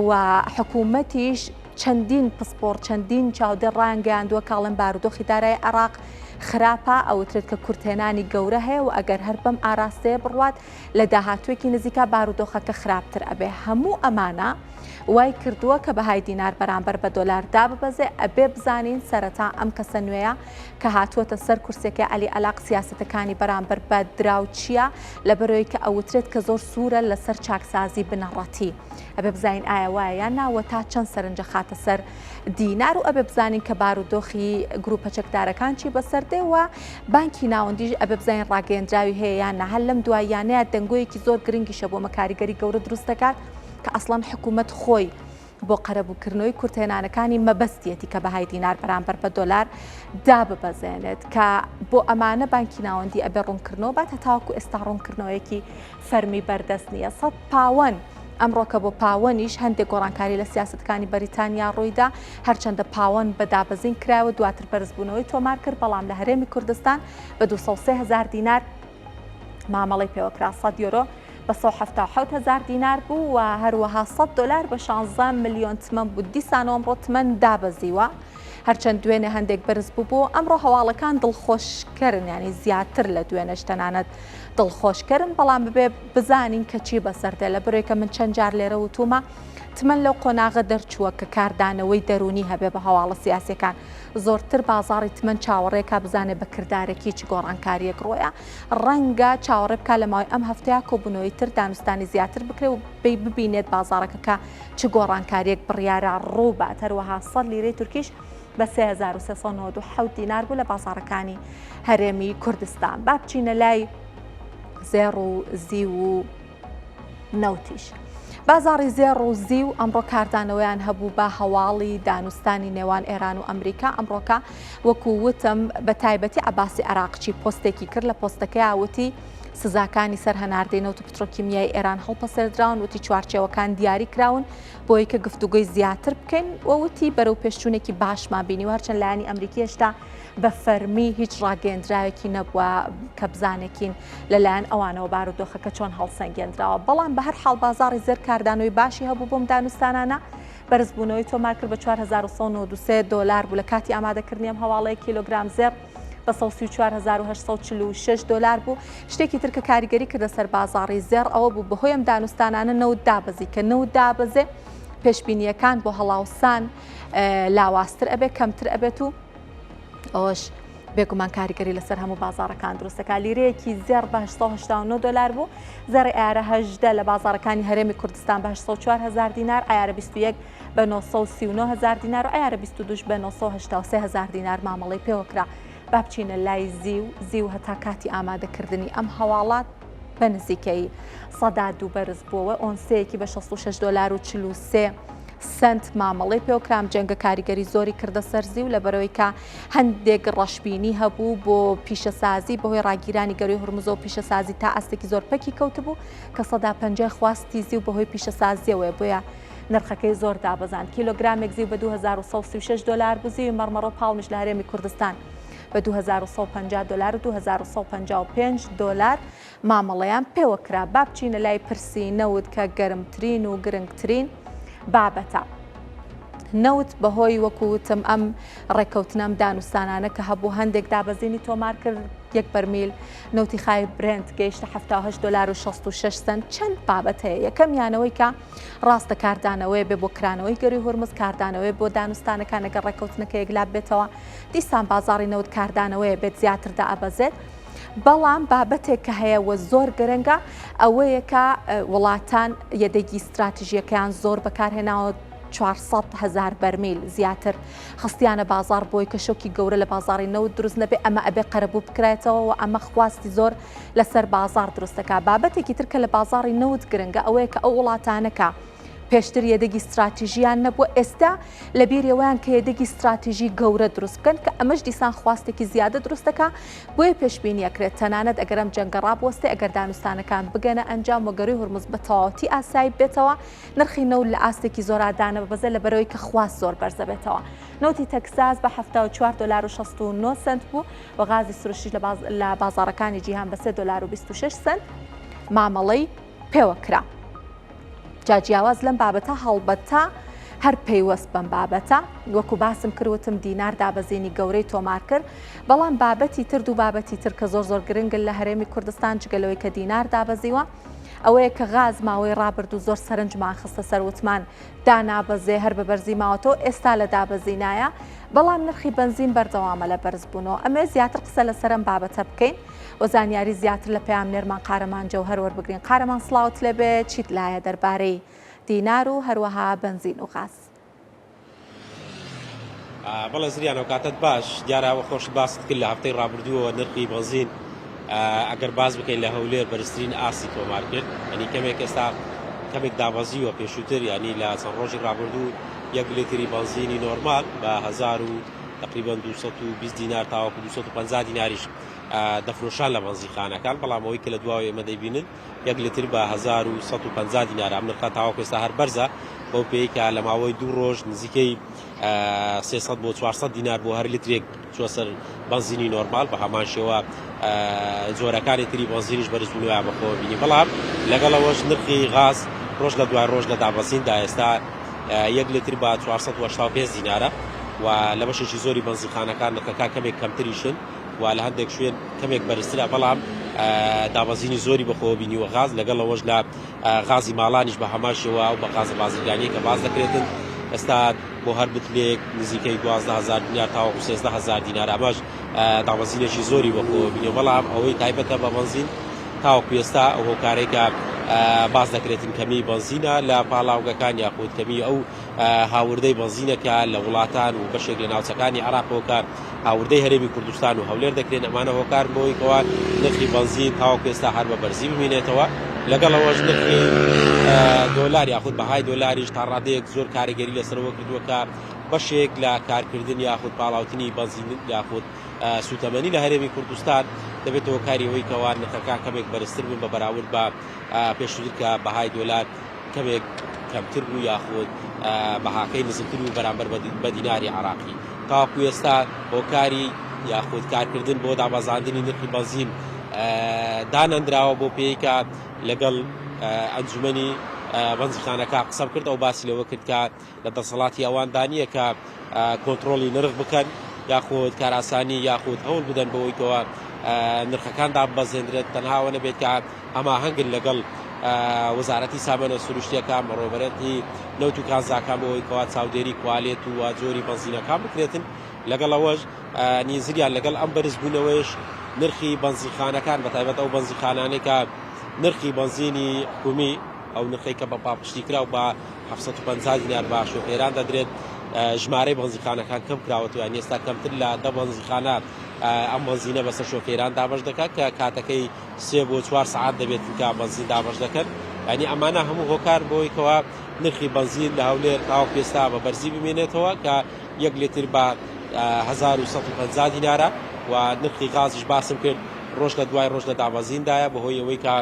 و حکوومەتیش چەندین پسپۆڕ چەندین چاودێر ڕایانگەیاندووە کاڵێن بارودۆخی دارای عێراق خراپە ئەوترێت کە کورتهێنانی گەورە هەیە و ئەگەر هەر بەم ئاراستەیە بڕوات لە داهاتوویەکی نزیکا بارودۆخەکە خراپتر ئەبێ هەموو ئەمانە وای کردووە کە بەهای دینار بەرامبەر بە دۆلار داببەزێ ئەبێ بزانین سەرەتا ئەم کەسە نوێیە کە هاتووەتە سەر کورسیەکەی عەلی عەلاق سیاسەتەکانی بەرامبەر بە دراو چییە لەبەرەوەی کە ئەوترێت کە زۆر سوورە لەسەر چاکسازی بنەڕەتی ئەبێ بزانین ئایا وایە یان نا و تا چەند سەرنجە خاتە سەر دینار و ئەبێ بزانین کە بارودۆخی گروپە چەکدارەکان چی بەسەر دێ و بانکی ناوەندیش ئەبێ بزانین ڕاگەیەندراوی هەیە یان نا هەر لەم دواییانەیە دەنگۆیەکی زۆر گرنگیشە بۆ مە کاریگەری گەورە دروست دەکات کە ئەسڵەن حکوومەت خۆی بۆ قەرەبووکردنەوەی کورتهێنانەکانی مەبەستیەتی کە بەهای دینار بەرامبەر بە دۆلار داببەزێنێت کە بۆ ئەمانە بانکی ناوەندی ئەبێ ڕوونکردنەوە بات هەتاوەکو ئێستا ڕوونکردنەوەیەکی فەرمی بەردەست نییە سە پاوەن ئەمڕۆکە بۆ پاوەنیش هەندێک گۆڕانکاری لە سیاستەکانی بەریتانیا ڕوویدا هەرچەندە پاوەن بە دابەزین کرایەوە دواتر بەرزبوونەوەی تۆمار کرد بەڵام لە هەرێمی کوردستان بە 203 هزار دینار مامەڵەی پێوەکرا 100 یۆرۆ بە 177 هزار دینار بوو و هەروەها 100 دلار بە 16 ملیۆن تمەن بوو دیسانەوە ئەمڕۆ تمەن دابەزیوە هەرچەند دوێنێ هەندێک بەرز بوو بۆ ئەمڕۆ هەواڵەکان دڵخۆشکەرن ینی زیاتر لە دوێنێش تەنانەت دڵخۆشکەرن بەڵام ببێ بزانین کە چی بەسەر دێ لە برێکە من چەند جار لێرە وتومە. تمەن لەو قۆناغە دەرچووە کە کاردانەوەی دەروونی هەبێ بە هەواڵە سیاسیەکان، زۆرتر بازاڕی تمەن چاوەڕێکا بزانێ بە کردارەکی چ گۆڕانکاریەک ڕۆیە، ڕەنگە چاوەڕێ بکا لە ماوەی ئەم هەفتەیە کۆبوونەوەی تر دانوستانی زیاتر بکرێ و بی ببینێت بازاڕەکە کە چ گۆڕانکاریەک بڕیارە ڕووبات، هەروەها سەد لیرەی تورکیش بە 3397 دینار بوو لە بازاڕەکانی هەرێمی کوردستان. با بچینە لای زێڕ و زیو و نەوتیش. بازاڕی زێڕ و زیو ئەمڕۆ کاردانەوەیان هەبوو بە هەواڵی دانوستانی نێوان ئێران و ئەمریکا ئەمڕۆکە وەکو وتم بە تایبەتی عەباسی عراقچی پۆستێکی کرد لە پۆستەکەیا وتی سزاکانی سەر هەناردەی نەوت و پترۆکیمیای ئێران هەڵپەسێردراون وتی چوارچێوەکان دیاری کراون بۆی کە گفتوگۆی زیاتر بکەین و وتی بەرەو پێشچوونێکی باشمان بینی و هەرچەند لایەنی ئەمریکی هێشتا بە فەرمی هیچ ڕاگەیەندراوێکی نەبووە کە بزانێکین لەلایەن ئەوانەوە بارودۆخەکە چۆن هەڵسەنگێندراوە، بەڵام بە هەر حاڵ بازاڕی زێر کاردانەوەی باشی هەبوو بۆم دانوستانانە، بەرزبوونەوەی تۆمار کرد بە 4193 دۆلار بوو لە کاتی ئامادەکردنی ئەم هەواڵەیە کیلۆگرام زێڕ بە 134846 دۆلار بوو. شتێکی تر کە کاریگەری کردە سەر بازاڕی زێڕ ئەوە بوو بەهۆی ئەم دانوستانانە نەوت دابەزی کە نەوت دابەزێ پێشبینییەکان بۆ هەڵاوسان لاوازتر ئەبێت کەمتر ئەبێت و ئەوەش بێگومان کاریگەری لەسەر هەموو بازاڕەکان دروست دەکات. لیرەیەکی زێڕ بە 889 دۆلار بوو، زێڕی عەیارە 18 لە بازاڕەکانی هەرێمی کوردستان بە 804 هەزار دینار، عەیارە 21 بە 939 هەزار دینار و عەیارە 22 بە 983 هەزار دینار مامەڵەی پێوەکرا. با بچینە لای زیو، زیو هەتا کاتی ئامادەکردنی ئەم هەواڵە بە نزیکەیی 2% بەرز بووەوە، ئۆنسەیەکی بە 66 دۆلار و 43 سەنت مامەڵەی پێوەکرا. ئەم جەنگە کاریگەری زۆری کردە سەر زیو لەبەرئەوەی کە هەندێک ڕەشبینی هەبوو بۆ پیشەسازی بەهۆی ڕاگیرانی گەروی هورمزەوە پیشەسازی تا ئاستێکی زۆر پەکی کەوتبوو کە سەدا پەنجای خواستی زیو بەهۆی پیشەسازیەوەیە بۆیە نرخەکەی زۆر دابەزاند کیلۆگرامێک زیو بە 2136 دۆلار بوو زیوی مەڕمەڕۆ پاڵمیش لە هەرێمی کوردستان بە 2150 دۆلار و 2155 دۆلار مامەڵەیان پێوە کرا. با بچینە لای پرسی نەوت کە گەرمترین و گرنگترین بابەتە. نەوت بەهۆی وەکو وتم ئەم ڕێککەوتنە ئەم دانوستانانە کە هەبوو هەندێک دابەزینی تۆمار کرد یەک بەرمیل نەوتی خاوی برێنت گەیشتە 78 دۆلار و 66 سەنت چەند بابەت هەیە یەکەمیانەوەی کە ڕاستە کاردانەوەی بێ بۆ کرانەوەی گەروی هورمز کاردانەوەی بۆ دانوستانەکان ئەگەر ڕێککەوتنەکە یەکلا بێتەوە دیسان بازاڕی نەوت کاردانەوەیە بێت زیاتر دائەبەزێت بەڵام بابەتێک کە هەیە و زۆر گرنگە ئەوەیە کە وڵاتان یەدەگی ستراتیژیەکەیان زۆر بەکارهێناوە 400 هەزار بەرمیل زیاتر خستیانە بازار بۆی کە شۆکی گەورە لە بازاری نەوت دروست نەبێ ئەمە ئەبێ قەرەبوو بکرێتەوە و ئەمە خواستی زۆر لەسەر بازار دروست دەکات بابەتێکی تر کە لە بازاری نەوت گرنگە ئەوەیە کە ئەو وڵاتانە کە پێشتر یەدەگی ستراتیژیان نەبووە، ئێستا لە بیری ئەوەیان کە یەدەگی ستراتیژی گەورە دروست بکەن کە ئەمەش دیسان خواستێکی زیادە دروست دەکا، بۆیە پێشبینی ئەکرێت تەنانەت ئەگەر ئەم جەنگە ڕابوەستێ، ئەگەر دانوستانەکان بگەنە ئەنجام و گەرووی هورمز بە تەواوەتی ئاسایی ببێتەوە، نرخی نەوت لە ئاستێکی زۆرا دانەبەزێ لەبەرئەوەی کە خواست زۆر بەرزەبێتەوە. نەوتی تەکساس بە 74 دۆلار و 69 سەنت بوو و غازی سروشتیش لە بازاڕەکانی جیهان بە 3 دۆلار و 26 سەنت مامەڵەی پێوە کرا. جا جیاواز لەم بابەتە هەڵبەتە هەر پەیوەست بەم بابەتە وەکو باسم کرد وتم دینار دابەزینی گەورەی تۆمار کرد بەڵام بابەتی تر دوو بابەتی تر کە زۆر زۆر گرنگن لە هەرێمی کوردستان جگە لەوەی کە دینار دابەزیوە ئەوەیە کە غاز ماوەی ڕابردوو زۆر سەرنجمان خستە سەر وتمان دانابەزێ هەر بە بەرزی ماوەتەوە ئێستا لە دابەزینایە بەڵام نرخی بەنزین بەردەوامە لە بەرزبوونەوە ئەمێ زیاتر قسە لەسەرم بابەتە بکەین و زانیاری زیاتر لە پەیامنێرمان قارەمان جەوهەر وەربگرین. قارەمان سڵاوت لێبێ چیت لایە دەربارەی دینار و هەروەها بەنزین و غاز؟ بەڵێ زریان ئەوکاتەت باش، دیارە ئەوە خۆشت باست کرد لە هەفتەی ڕابردووەوە نرخی بەنزین ئەگەر باس بکەین لە هەولێر بەرزترین ئاستی تۆمار کرد ینی کەمێک ئێستا کەمێک دابەزیوە پێشووتر ینی لە چەند ڕۆژی ڕابردوو یەک لیتری بەنزینی نۆرمال بە 1000 و تقریبا 220 دینار تاوەکو 250 دیناریش دەفرۆشان لە بەنزینخانەکان، بەڵام ئەوەی کە لە دواوە ئێمە دەیبینن یەک لتر بە 1150 دینارە، ئەم نرخە تاوەکو ئێستا هەر بەرزە، بەو پێیەی کە لە ماوەی دوو ڕۆژ نزیکەی 300 بۆ 400 دینار بۆ هەر لترێک چووە سەر بەنزینی نۆرمال، بە هەمان شێوە جۆرەکانی تری بەنزینیش بەرزبوونەوەیان بەخۆوە بینی، بەڵام لەگەڵ ئەوەش نرخی غاز ڕۆژ لە دوای ڕۆژ لە دابەزیندا ئێستا یەک لتر بە 485 دینارە و لە بەشێکی زۆری بەنزینخانەکان نرخەکان کەمێک کەمتریشن. و لە هەندێک شوێن کەمێک بەرزترە، بەڵام. دابەزینی زۆری بەخۆوە بینیوە غاز، لەگەڵ ئەوەش لە غازی ماڵانیش بە هەمان شێوە ئەو بە غازە بازرگانیە کە باس دەکرێتن ئێستا بۆ هەر بتلێک نزیکەی 12000 دینار تاوەکو 13000 دینار ئەمەش دابەزینێکی زۆری بەخۆوە بینیوە بەڵام ئەوەی تایبەتە بە بەنزین تاوەکو ئێستا ئەو هۆکارەی کە باس دەکرێتن کەمی بەنزینە لە پاڵاوگەکان یاخود کەمی ئەو هاوردەی بەنزینەکە لە وڵاتان و بەشێک لە ناوچەکانی عێراقەوە کە هاوردەی هەرێمی کوردستان و هەولێر دەکرێن ئەمانە هۆکارن بۆ ئەوەی کەوا نرخی بەنزین تاوەکو ئێستا هەر بە بەرزی بمینێتەوە لەگەڵ ئەوەش نرخی دۆلار یاخود بەهای دۆلاریش تا ڕادەیەک زۆر کاریگەری لەسەرەوە کردووە کە بەشێک لە کارکردن یاخود پاڵاوتنی بەنزین یاخود سوتەمەنی لە هەرێمی کوردستان دەبێتە هۆکاری ئەوەی کەوا نرخەکان کەمێک بەرزتر بن بە بەراورد بە پێشووتر کە بەهای دۆلار کەمێک کەمتر بوو یاخود بەهاکەی نزمتر بوو بەرامبەر بە دیناری عراقی تاوەکو ئێستا هۆکاری یاخود کارکردن بۆ دابەزاندنی نرخی بەنزین دانەندراوە بۆ پێی کە لەگەڵ ئەنجومەنی بەنزیخانەکە قسەم کرد ئەو باسی لەوە کرد کە لە دەسەڵاتی ئەواندا نییە کە کۆنترۆڵی نرخ بکەن یاخود کارئاسانی یاخود هەوڵ بدەن بەوەی کەوا نرخەکان داببەزێندرێت تەنها ئەوە نەبێت کە هەماهەنگن لەگەڵ وەزارەتی سامانە سروشتیەکان بەڕێوەبەرێتی نەوت و کانزاکان بۆ ئەوەی کەوا چاودێری کوالێت و جۆری بەنزینەکان بکرێتن لەگەڵ ئەوەش نیزریان لەگەڵ ئەم بەرزبوونەوەیش نرخی بەنزیخانەکان بە تایبەت ئەو بەنزیخانانەی کە نرخی بەنزینی حکومی ئەو نرخەی کە بە پاڵپشتی کراو بە 750 دینار بە شۆفێران دەدرێت ژمارەی بەنزیخانەکان کەم کراوەتەوە یان ئێستا کەمتر لە دە بەنزیخانە ئەم بەنزینە بەسەر شۆفێران دابەش دەکات کە کاتەکەی سێ بۆ چوار سەعات دەبێت کە بەنزین دابەش دەکەن یعنی ئەمانە هەموو هۆکار بۆی کەوا نرخی بەنزین لە هەولێر تاوەکو ئێستا بە بەرزی بمێنێتەوە کە یەک لیتر بە 1150 دینارە و نرخی غازیش باسم کرد ڕۆژ لە دوای ڕۆژ لە دابەزیندایە بەهۆی ئەوەی کە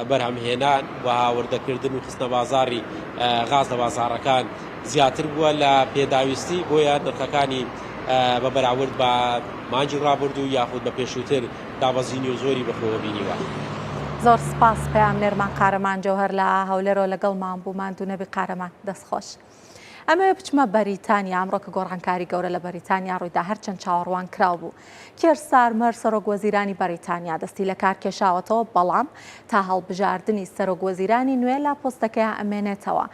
بەرهەمهێنان و هاوردەکردن و خستنە بازاڕی غاز لە بازاڕەکان زیاتر بووە لە پێداویستی بۆیە نرخەکانی بە بەراورد بە مانگی ڕابردوو یاخود بە پێشووتر دابەزینی و زۆری بەخۆوە بینیوە. زۆر سپاس پەیامنێرمان قارەمان جەوهەر لە هەولێرەوە لەگەڵمان بوو ماندوو نەبی قارەمان دەست خۆش. ئەمەوێ بچمە بەریتانیا، ئەمڕۆ کە گۆڕانکاری گەورە لە بەریتانیا ڕوویدا هەرچەند چاوەڕوان کراو بوو. کێر ستارمەر سەرۆک وەزیرانی بەریتانیا دەستی لە کار کێشاوەتەوە، بەڵام تا هەڵبژاردنی سەرۆک وەزیرانی نوێ لە پۆستەکەیا ئەمێنێتەوە.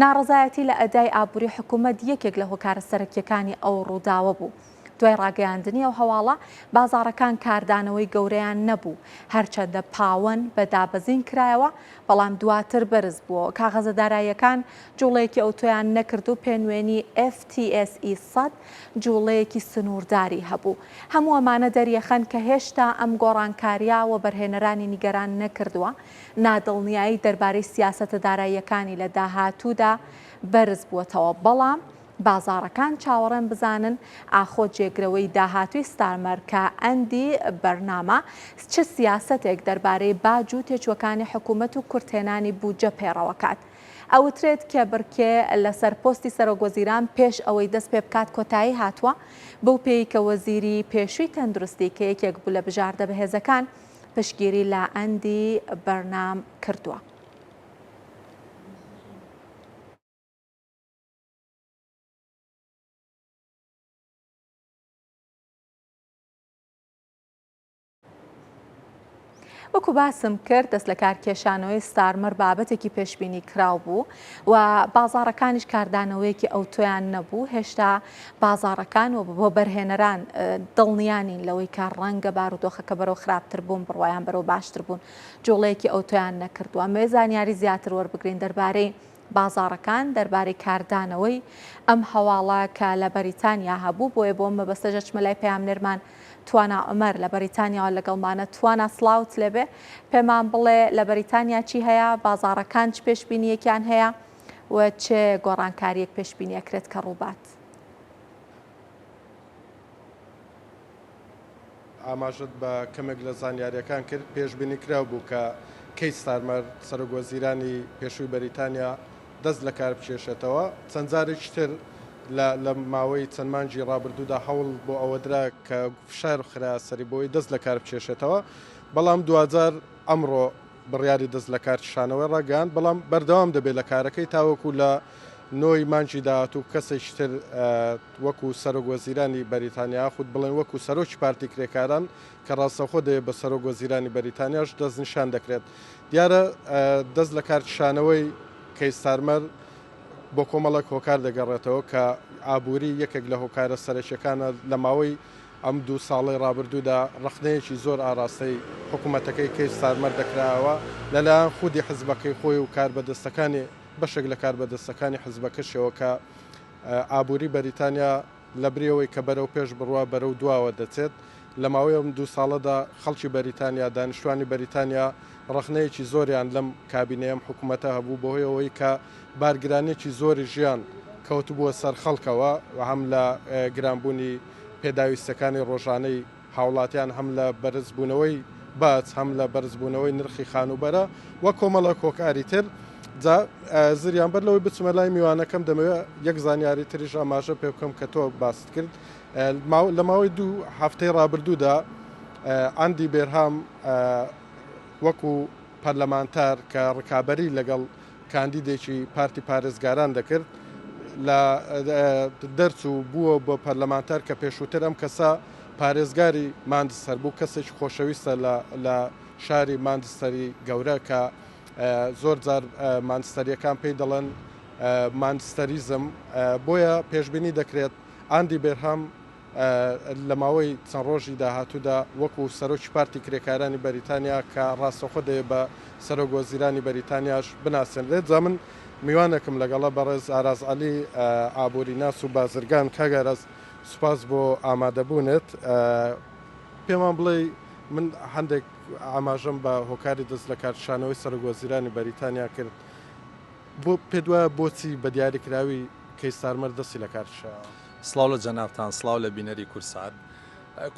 ناڕەزایەتی لە ئەدای ئابووری حکوومەت یەکێک لە هۆکارە سەرەکییەکانی ئەو ڕووداوە بوو. دوای ڕاگەیاندنی ئەو هەواڵە، بازاڕەکان کاردانەوەی گەورەیان نەبوو، هەرچەندە پاوەن بە دابەزین کرایەوە، بەڵام دواتر بەرزبووەوە. کاغەزە داراییەکان جوڵەیەکی ئەوتۆیان نەکرد و پێنوێنی FTSE 100 جوڵەیەکی سنوورداری هەبوو. هەموو ئەمانە دەریەخەن کە هێشتا ئەم گۆڕانکارییە وەبەرهێنەرانی نیگەران نەکردووە، نادڵنیایی دەربارەی سیاسەتە داراییەکانی لە داهاتوودا بەرزبووەتەوە، بەڵام بازاڕەکان چاوەڕێن بزانن ئاخۆ جێگرەوەی داهاتووی ستارمەر کە ئەندی بەرنامە چ سیاسەتێک دەربارەی باج و تێچووەکانی حکوومەت و کورتهێنانی بودجە پەیڕەوەکات. ئەوترێت کێبڕکێ لەسەر پۆستی سەرۆکوەزیران پێش ئەوەی دەست پێبکات کۆتایی هاتووە، بەو پێیەی کە وەزیری پێشووی تەندروستی کە یەکێک بوو لە بژاردە بەهێزەکان پشتگیری لە ئەندی بەرنام کردووە. وەکو باسم کرد دەست لە کارکێشانەوەی ستارمەر بابەتێکی پێشبینی کراو بوو و بازاڕەکانیش کاردانەوەیەکی ئەوتۆیان نەبوو هێشتا بازاڕەکان و بۆ بەرهێنەران دڵنیانین لەوەی کە ڕەنگە بارودۆخەکە بەرەو خراپتر بوون بڕوایان بەرەو باشتر بوون جوڵەیەکی ئەوتۆیان نەکردووە مێ زانیاری زیاتر وەربگرین دەربارەی بازاڕەکان دەربارەی کاردانەوەی ئەم هەواڵە کە لە بەریتانیا هەبوو، بۆیە بۆ ئەم مەبەستەش ئەچمە لای پەیامنێرمان توانا عومەر لە بەریتانیاوە لەگەڵمانە. توانا سڵاوت لێبێ، پێمان بڵێ لە بەریتانیا چی هەیە، بازاڕەکان چ پێشبینییەکیان هەیە و چ گۆڕانکارییەک پێشبینی ئەکرێت کە ڕووبات؟ ئاماژەت بە کەمێک لە زانیارییەکان کرد، پێشبینیکراو بوو کە کەی ستارمەر، سەرۆکوەزیرانی پێشووی بەریتانیا دەست لەکار بکێشێتەوە. چەند جارێکی تر لە لە ماوەی چەند مانگی ڕابردوودا هەوڵ بۆ ئەوە درا کە فشار خرایە سەری بۆ ئەوەی دەست لەکار بکێشێتەوە، بەڵام دواجار ئەمڕۆ بڕیاری دەست لەکارکیشانەوەی ڕاگەیاند، بەڵام بەردەوام دەبێت لە کارەکەی تاوەکو لە. نۆی مانگی داهاتوو کەسێکی تر وەکو سەرۆک وەزیرانی بەریتانیا یاخود بڵێن وەکو سەرۆکی پارتی کرێکاران کە ڕاستەوخۆ دەبێت بە سەرۆک وەزیرانی بەریتانیاش دەستنیشان دەکرێت. دیارە دەست لەکارکیشانەوەی کەی ستارمەر بۆ کۆمەڵێک هۆکار دەگەڕێتەوە کە ئابووری یەکێک لە هۆکارە سەرەکیەکانە لە ماوەی ئەم دوو ساڵەی ڕابردوودا ڕەخنەیەکی زۆر ئاراستەی حکوومەتەکەی کەی ستارمەر دەکرایەوە لەلایەن خودی حزبەکەی خۆی و کاربەدەستەکانی بەشێک لە کاربەدەستەکانی حزبەکەشیەوە کە ئابووری بەریتانیا لەبری ئەوەی کە بەرەو پێش بڕوا بەرەو دواوە دەچێت. لە ماوەی ئەم دوو ساڵەدا خەڵکی بەریتانیا، دانیشتوانی بەریتانیا ڕەخنەیەکی زۆریان لەم کابینەی ئەم حکوومەتە هەبوو بەهۆی ئەوەی کە بارگرانییەکی زۆری ژیان کەوتبووە سەر خەڵکەوە هەم لە گرانبوونی پێداویستیەکانی ڕۆژانەی هاوڵاتیان هەم لە بەرزبوونەوەی باج هەم لە بەرزبوونەوەی نرخی خانووبەرە و کۆمەڵێک هۆکاری تر. جا زریان بەر لەوەی بچمە لای میوانەکەم دەمەوێت یەک زانیاری تریش ئاماژە پێ بکەم کە تۆ باست کرد لە ماوەی دوو هەفتەی ڕابردوودا ئەندی بێرهام وەکو پەرلەمانتار کە ڕکابەری لەگەڵ کاندیدێکی پارتی پارێزگاران دەکرد لە دەرچوو بووە بە پەرلەمانتار کە پێشووتر ئەم کەسە پارێزگاری مانجستەر بوو کەسێکی خۆشەویستە لە شاری مانجستەری گەورە کە زۆر جار مانجستەریەکان پێی دەڵێن مانجستەریزم بۆیە پێشبینی دەکرێت ئاندی بێرهام لە ماوەی چەند ڕۆژی داهاتوودا وەکو سەرۆکی پارتی کرێکارانی بەریتانیا کە ڕاستەوخۆ دەبێت بە سەرۆک وەزیرانی بەریتانیاش بناسێنرێت. جا من میوانێکم لەگەڵە بەڕێز ئاراز عەلی ئابووریناس و بازرگان. کاک ئاراز سوپاس بۆ ئامادەبوونت. پێمان بڵێی من هەندێک ئاماژەم بە هۆکاری دەست لەکارکشانەوەی سەرۆک وەزیرانی بەریتانیا کرد. بۆ پێت وایە بۆچی بە دیاریکراوی کەی ستارمەر دەستی لەکار کشایەوە؟ سڵاو لە جەنابتان، سڵاو لە بینەری کوردسات.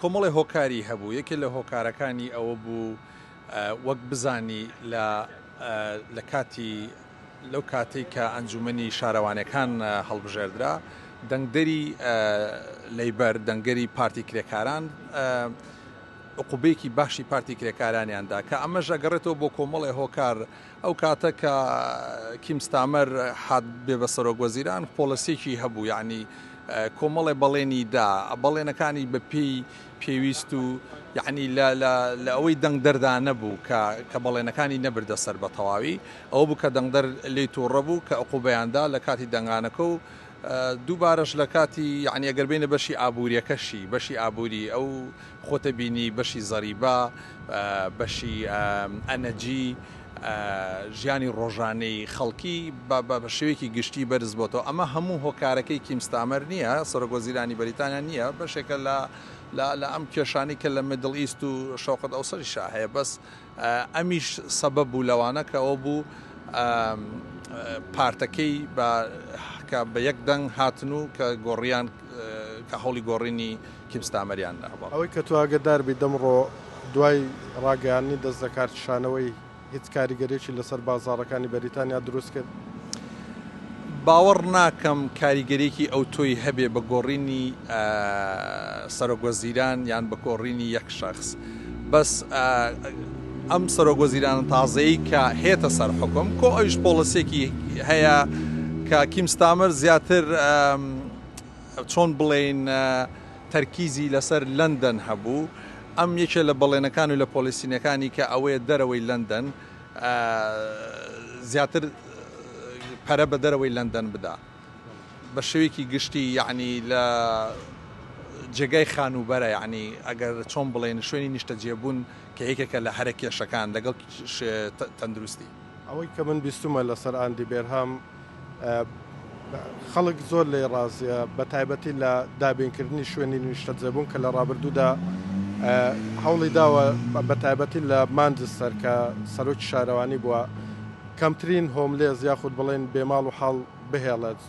کۆمەڵێ هۆکاری هەبوو، یەکێ لە هۆکارەکانی ئەوە بوو وەک بزانی لە لە کاتی لەو کاتەی کە ئەنجومەنی شارەوانیەکان هەڵبژێردرا دەنگدەری لەیبەر دەنگەری پارتی کرێکاران عقوبەیەکی باشی پارتی کرێکارانیان دا کە ئەمەش ئەگەڕێتەوە بۆ کۆمەڵێ هۆکار ئەو کاتە کە کیم ستامەر هات بێ بە سەرۆک وەزیران پۆڵەسیەکی هەبوو یعنی کۆمەڵێ بەڵێنی دا بەڵێنەکانی بە پێی پێویست و یعنی لە لە ئەوەی دەنگدەردا نەبوو کە کە بەڵێنەکانی نەبردە سەر بە تەواوی ئەوە بوو کە دەنگدەر لێی تووڕە بوو کە عقوبەیان دا لە کاتی دەنگانەکە و دووبارەش لە کاتی یعنی ئەگەر بینە بەشی ئابووریەکەشی بەشی ئابووری ئەو خۆتە بینی بەشی زەریبە بەشی ئەنەجی ژیانی ڕۆژانەی خەڵکی بە شێوەیەکی گشتی بەرز بۆتەوە ئەمە هەموو هۆکارەکەی کیم ستامەر نییە سەرۆک وەزیرانی بەریتانیا نییە بەشێکە لە لە ئەم کێشانی کە لە میدڵ ئیست و شەوقەت ئەوسەریشا هەیە بەس ئەمیش سەبەب بوو لەوانە کە ئەوە بوو پارتەکەی بە کە بە یەک دەنگ هاتن و کە گۆڕیان کە هەوڵی گۆڕینی کیم ستامەریان دا. ئەوەی کە تۆ ئاگەدار بیت ئەمڕۆ دوای ڕاگەیاندنی دەستلەکارکیشانەوەی هیچ کاریگەریەکی لەسەر بازاڕەکانی بەریتانیا دروست کرد؟ باوەڕ ناکەم کاریگەریەکی ئەوتۆی هەبێ بە گۆڕینی سەرۆک وەزیران یان بە گۆڕینی یەک شەخس بەس ئەم سەرۆک وەزیرانە تازەی کە هێتە سەر حکوم کۆ ئەویش پۆڵسێکی هەیە کە کیم ستامەر زیاتر چۆن بڵێین تەرکیزی لەسەر لەندەن هەبوو ئەم یەکێ لە بەڵێنەکان و لە پۆلیسینەکانی کە ئەوەیە دەرەوەی لەندەن زیاتر پەرە بە دەرەوەی لەندەن بدا بە شێوەیەکی گشتی یعنی لە جێگای خانووبەرە یعنی ئەگەر چۆن بڵێن شوێنی نیشتەجێبوون کە یەکێکە لە هەرە کێشەکان لەگەڵ تەندروستی. ئەوەی کە من بیستومە لەسەر ئاندی بێرهام خەڵک زۆر لێی ڕازیە بە تایبەتی لە دابینکردنی شوێنی نیشتەجێبوون کە لە ڕابردوودا هەوڵی داوە بە تایبەتی لە مانجستەر کە سەرۆکی شارەوانی بووە کەمترین هۆملێز یاخود بڵێن بێماڵ و حاڵ بهێڵێت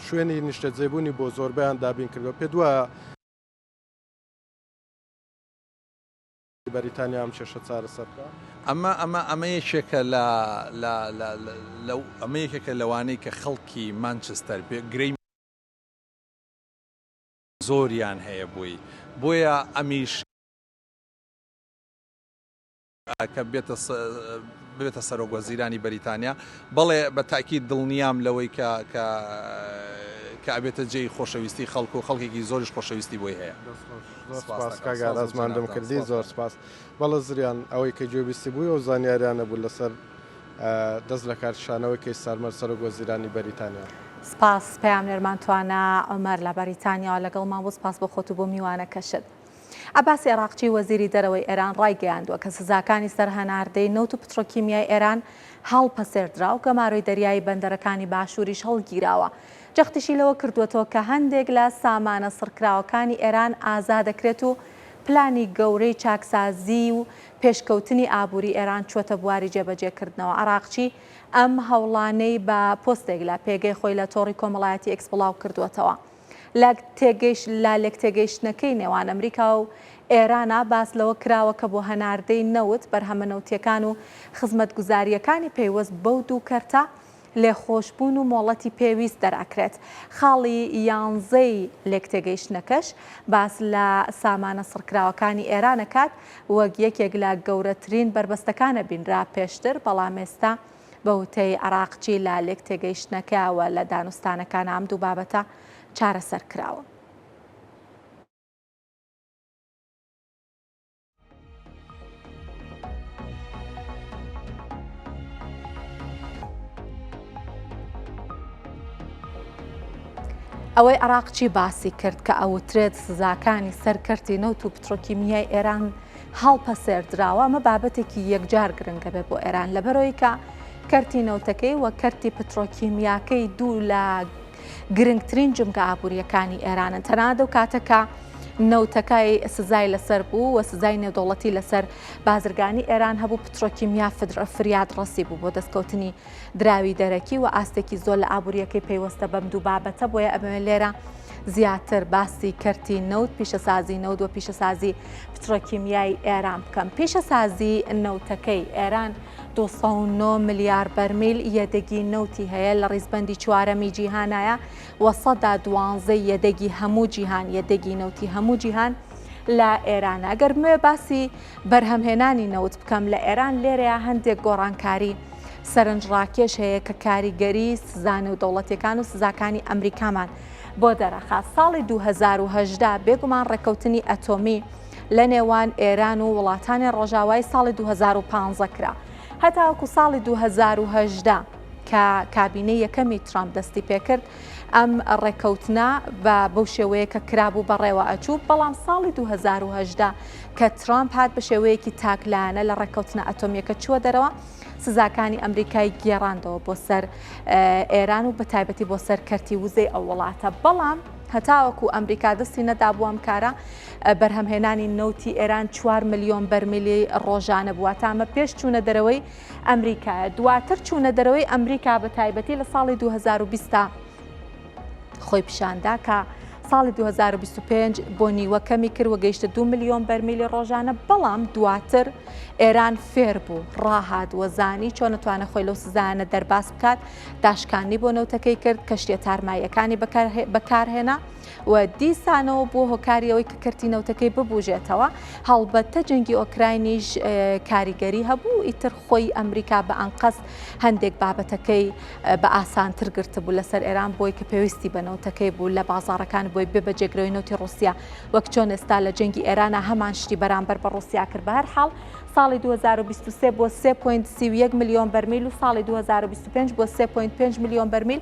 شوێنی نیشتەجێبوونی بۆ زۆربیان دابین کردووە پێ دوایە بەریتانیا ئەم کێشە چارەسەر بکا؟ ئەمە ئەمە ئەمە یەکێکە لە لە لە لە ئەمە یەکێکە لەوانەی کە خەڵکی مانچستەر بێ گرەی زۆریان هەیە بۆی بۆیە ئەمیش کە بێتە. ببێتە سەرۆک وەزیرانی بەریتانیا بەڵێ بە تاکید دڵنیام لەوەی کە کە کە ئەبێتە جێی خۆشەویستی خەڵک و خەڵکێکی زۆریش خۆشەویستی بۆی هەیە. دەست خۆش زۆر سپاس کاک ئاراس ماندووم کردی زۆر سپاس. بەڵێ زریان ئەوەی کە گوێبیستی بووی ئەو زانیاریانە بوو لەسەر دەست لەکارکشانەوەی کەی ستارمەر سەرۆک وەزیرانی بەریتانیا. سپاس پەیامنێرمان توانا عومەر لە بەریتانیاوە لەگەڵمان بوو سپاس بۆ خۆت و بۆ میوانەکەشت. عەباس عێراقچی وەزیری دەرەوەی ئێران ڕایگەیاندووە کە سزاکانی سەر هەناردەی نەوت و پترۆکیمیای ئێران هەڵپەسێردرا و گەمارۆی دەریایی بەندەرەکانی باشووریش هەڵگیراوە. جەختیشی لەوە کردووەتەوە کە هەندێک لە سامانە سڕکراوەکانی ئێران ئازا دەکرێت و پلانی گەورەی چاکسازیی و پێشکەوتنی ئابووری ئێران چووەتە بواری جێبەجێکردنەوە. عەراقچی ئەم هەوڵانەی بە پۆستێک لە پێگەی خۆی لە تۆڕی کۆمەڵایەتی ئێکس بڵاوکردووەتەوە. لە لە لێکتێگەیشتنەکەی نێوان ئەمریکا و ئێرانا باس لەوە کراوە کە بۆ هەناردەی نەوت، بەرهەمە نەوتییەکان و خزمەتگوزارییەکانی پەیوەست بەو دوو کەرتە، لێخۆشبوون و مۆڵەتی پێویست دەرئەکرێت. خاڵی یانزەی لێکتێگەیشتنەکەش باس لە سامانە سڕکراوەکانی ئێران ئەکات وەک یەکێک لە گەورەترین بەربەستەکان ئەبینرا پێشتر، بەڵام ئێستا بە وتەی عەراقچی لە لێکتێگەیشتنەکە و لە دانوستانەکان ئەم دوو بابەتە چارەسەر کراون. ئەوەی عراقچی باسی کرد کە ئەوترێت سزاکانی سەر کەرتی نەوت و پترۆکیمیای ئێران هەڵپەسێردراوە ئەمە بابەتێکی یەکجار گرنگە بێ بۆ ئێران لەبەرەوەی کە کەرتی نەوتەکەی و کەرتی پترۆکیمیاکەی دوو لە گرنگترین جومگە ئابوورییەکانی ئێرانن تەنانەت ئەو کاتە کە نەوتەکەی سزای لەسەر بوو و سزای نێودەوڵەتی لەسەر بازرگانی ئێران هەبوو پترۆکیمیا فریاد ڕەسی بوو بۆ دەستکەوتنی دراوی دەرەکی و ئاستێکی زۆر لە ئابووریەکەی پەیوەستە بەم دوو بابەتە بۆیە ئەمەوێت لێرە زیاتر باسی کەرتی نەوت پیشەسازی نەوت و پیشەسازی پترۆکیمیای ئێران بکەم پیشەسازی نەوتەکەی ئێران 209 ملیار بەرمیل یەدەگی نەوتی هەیە لە ڕیزبەندی چوارەمی جیهانایە و سەدا دوانزەی یەدەگی هەموو جیهان یەدەگی نەوتی هەموو جیهان لە ئێرانە. ئەگەر بمەوێ باسی بەرهەمهێنانی نەوت بکەم لە ئێران لێرەیا هەندێک گۆڕانکاری سەرنجڕاکێش هەیە کە کاریگەری سزا نێودەوڵەتیەکان و سزاکانی ئەمریکامان بۆ دەرەخات. ساڵی 2018 بێگومان ڕێککەوتنی ئەتۆمی لە نێوان ئێران و وڵاتانی ڕۆژاوای ساڵی 2015 کرا. هەتاوەکو ساڵی 2018 کە کابینەی یەکەمی ترامپ دەستی پێکرد ئەم ڕێککەوتنە بە بەو شێوەیە کە کرابوو بەڕێوە ئەچوو بەڵام ساڵی 2018 کە ترامپ هات بە شێوەیەکی تاکلایەنە لە ڕێککەوتنە ئەتۆمیەکە چووە دەرەوە سزاکانی ئەمریکای گێڕاندەوە بۆ سەر ئێران و بە تایبەتی بۆ سەر کەرتی وزەی ئەو وڵاتە بەڵام هەتاوەکو ئەمریکا دەستی نەدابوو ئەم کارە بەرهەمهێنانی نەوتی ئێران 4 ملیۆن بەرمیلی ڕۆژانە بووە تا ئەمە پێش چوونە دەرەوەی ئەمریکایە. دواتر چوونە دەرەوەی ئەمریکا بە تایبەتی لە ساڵی 2020 تا خۆی پیشاندا کە ساڵی 2025 بۆ نیوە کەمی کرد و گەیشتە 2 ملیۆن بەرمیلی ڕۆژانە بەڵام دواتر ئێران فێر بوو ڕاهات و زانی چۆن توانە خۆی لەو سزایانە دەرباز بکات داشکاندنی بۆ نەوتەکەی کرد کەشتیە تارماییەکانی بەکارهێنا و دیسانەوە بووە هۆکاری ئەوەی کە کەرتی نەوتەکەی ببوژێتەوە، هەڵبەتە جەنگی ئۆکراینیش کاریگەری هەبوو، ئیتر خۆی ئەمریکا بە ئەنقەست هەندێک بابەتەکەی بە ئاسانتر گرتبوو لەسەر ئێران بۆی کە پێویستی بە نەوتەکەی بوو لە بازاڕەکان بۆی بێ بە جێگرەوەی نەوتی ڕوسیا وەک چۆن ئێستا لە جەنگی ئێرانە هەمان شتی بەرامبەر بە ڕوسیا کرد بە هەر حاڵ ساڵی 2023 بۆ 3.31 ملیۆن بەرمیل و ساڵی 2025 بۆ 3.5 ملیۆن بەرمیل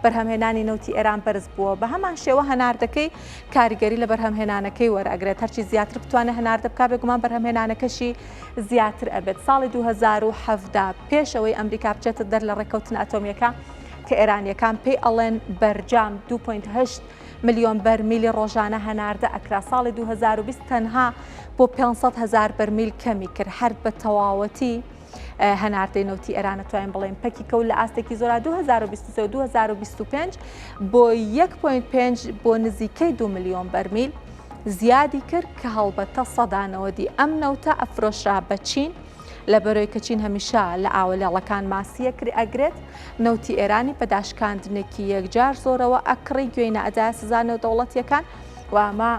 بەرهەمهێنانی نەوتی ئێران بەرز بووە، بە هەمان شێوە هەناردەکەی کاریگەری لە بەرهەمهێنانەکەی وەرئەگرێت، هەرچی زیاتر بتوانێت هەناردە بکات بێگومان بەرهەمهێنانەکەشی زیاتر ئەبێت. ساڵی 2017 پێش ئەوەی ئەمریکا بچێتە دەر لە ڕێککەوتنە ئەتۆمییەکە کە ئێرانییەکان پێی ئەڵێن بەرجام 2.8 ملیۆن بەرمیلی ڕۆژانە هەناردە ئەکرا، ساڵی 2020 تەنها بۆ 500 هەزار بەرمیل کەمی کرد، هەر بە تەواوەتی هەناردەی نەوتی ئێران ئەتوانین بڵێین پەکی کەوت لە ئاستێکی زۆرا 2023 و 2025 بۆ 1.5 بۆ نزیکەی 2 ملیۆن بەرمیل زیادی کرد کە هەڵبەتە سەدا نەوەدی ئەم نەوتە ئەفرۆشرا بە چین لە بەرەوەی کە چین هەمیشە لە ئاوە لێڵەکان ماسیە کری ئەگرێت نەوتی ئێرانی بە داشکاندنێکی یەکجار زۆرەوە ئەکڕی گوێی نەئەدایە سزا نێودەوڵەتیەکان و ئەمە.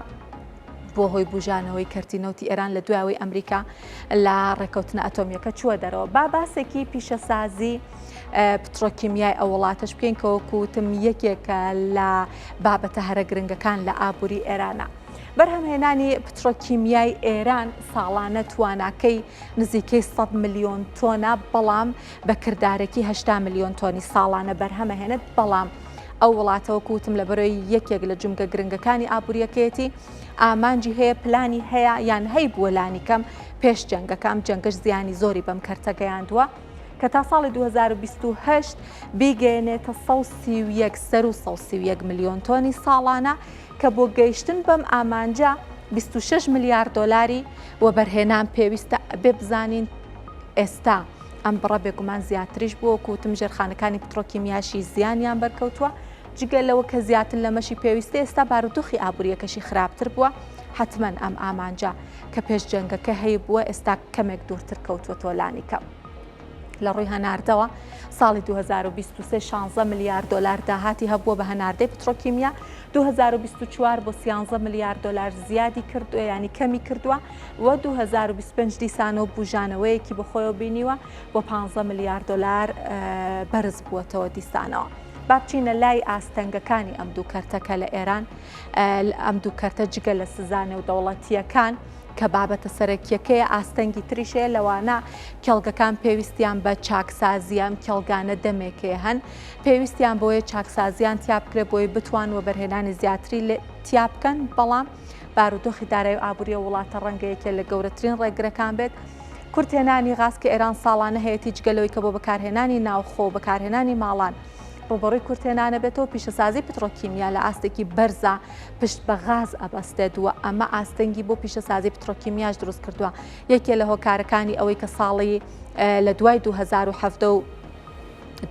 بووە هۆی بوژانەوەی کەرتی نەوتی ئێران لە دوای ئەوەی ئەمریکا لە ڕێککەوتنە ئەتۆمیەکە چووە دەرەوە. با باسێکی پیشەسازی پترۆکیمیای ئەو وڵاتەش بکەین کە وەکو وتم یەکێکە لە بابەتە هەرە گرنگەکان لە ئابووری ئێرانە. بەرهەمهێنانی پترۆکیمیای ئێران ساڵانە تواناکەی نزیکەی 100 ملیۆن تۆنە، بەڵام بە کردارەکی 80 ملیۆن تۆنی ساڵانە بەرهەمەهێنێت، بەڵام ئەو وڵاتە وەکو وتم لەبەرەوەی یەکێک لە جومگە گرنگەکانی ئابووریەکەیەتی ئامانجی هەیە پلانی هەیە یان هەیبووە لانیکەم پێش جەنگەکە ئەم جەنگەش زیانی زۆری بەم کەرتە گەیاندووە کە تا ساڵی 2028 بیگەیەنێتە 131 سەر و 131 ملیۆن تۆنی ساڵانە کە بۆ گەیشتن بەم ئامانجە 26 ملیار دۆلاری وەبەرهێنان پێویستە ئەبێ بزانین ئێستا ئەم بڕە بێگومان زیاتریش بووە وەکو وتم ژێرخانەکانی پترۆکیمیاشی زیانیان بەرکەوتووە جگە لەوە کە زیاتر لەمەشی پێویستە ئێستا بارودۆخی ئابووریەکەشی خراپتر بووە حتمما ئەم ئامانجە کە پێش جەنگەکە هەی بووە ئێستا کەمێک دوورتر کەوتووەتەوە لانیکەم. لە ڕووی هەناردەوە ساڵی 2023 16 ملیار دۆلار داهاتی هەبووە بە هەناردەی پترۆکیمیا 2024 بۆ 13 ملیار دۆلار زیادی کردووە ینی کەمی کردووە و 2025 دیسانەوە بوژانەوەیەکی بەخۆیەوە بینیوە بۆ 15 ملیار دۆلار بەرز بووەتەوە دیسانەوە. با بچینە لای ئاستەنگەکانی ئەم دوو کەرتە کە لە ئێران ئەم دوو کەرتە جگە لە سزا نێودەوڵەتییەکان کە بابەتە سەرەکیەکەیە ئاستەنگی تریش هەیە لەوانە کێڵگەکان پێویستیان بە چاکسازیە ئەم کێڵگانە دەمێکەیە هەن پێویستیان بۆیە چاکسازیان تیا بکرێت بۆی بتوان وەبەرهێنانی زیاتری تیا بکەن بەڵام بارودۆخی دارایی و ئابووری وڵاتە ڕەنگە یەکێ لە گەورەترین ڕێگرەکان بێت کورتهێنانی غاز کە ئێران ساڵانە هەیەتی جگە لەوەی کە بۆ بەکارهێنانی ناوخۆ و بەکارهێنانی ماڵان ڕووبەڕووی کورتهێنانە بێتەوە پیشەسازی پترۆکیمیا لە ئاستێکی بەرزا پشت بە غاز ئەبەستێت و ئەمە ئاستەنگی بۆ پیشەسازی پترۆکیمیاش دروست کردووە یەکێ لە هۆکارەکانی ئەوەی کە ساڵی لە دوای 2017 و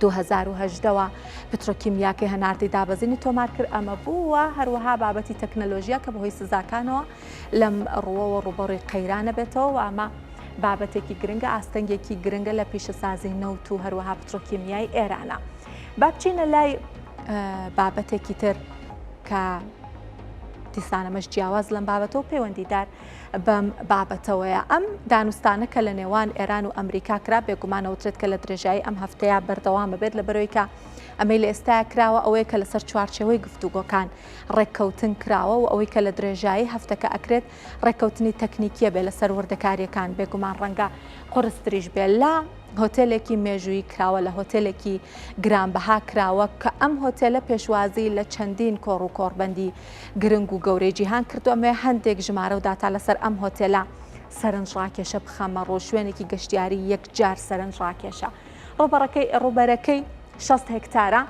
2018ەوە پترۆکیمیاکەی هەناردەی دابەزینی تۆمار کرد ئەمە بووە هەروەها بابەتی تەکنەلۆژیا کە بەهۆی سزاکانەوە لەم ڕووەوە ڕووبەڕووی قەیرانە بێتەوە و ئەمە بابەتێکی گرنگە ئاستەنگێکی گرنگە لە پیشەسازی نەوت و هەروەها پترۆکیمیای ئێرانە. با بچینە لای بابەتێکی تر کە دیسانەمەش جیاواز لەم بابەتەوە پەیوەندیدار بەم بابەتەوەیە ئەم دانوستانە کە لە نێوان ئێران و ئەمریکا کرا بێگومانەوترێت کە لە درێژایی ئەم هەفتەیە بەردەوامە بێت لە بەرەوەی کە ئەمەی لە ئێستا کراوە ئەوەیە کە لەسەر چوارچێوەی گفتوگۆکان ڕێککەوتن کراوە و ئەوەی کە لە درێژایی هەفتەکە ئەکرێت ڕێککەوتنی تەکنیکیە بێ لەسەر وردەکاریەکان بێگومان ڕەنگە قورستریش بێ لە هۆتێلێکی مێژوویی کراوە لە هۆتێلێکی گرانبەها کراوە کە ئەم هۆتێلە پێشوازی لە چەندین کۆڕ و کۆڕبەندی گرنگ و گەورەی جیهان کردو ئەمەوێ هەندێک ژمارە و داتا لەسەر ئەم هۆتێلە سەرنجڕاکێشە بخەمە ڕوو شوێنێکی گەشتیاری یەکجار سەرنجڕاکێشە ڕووبەڕەکەی ڕووبەرەکەی 60 هێکتارە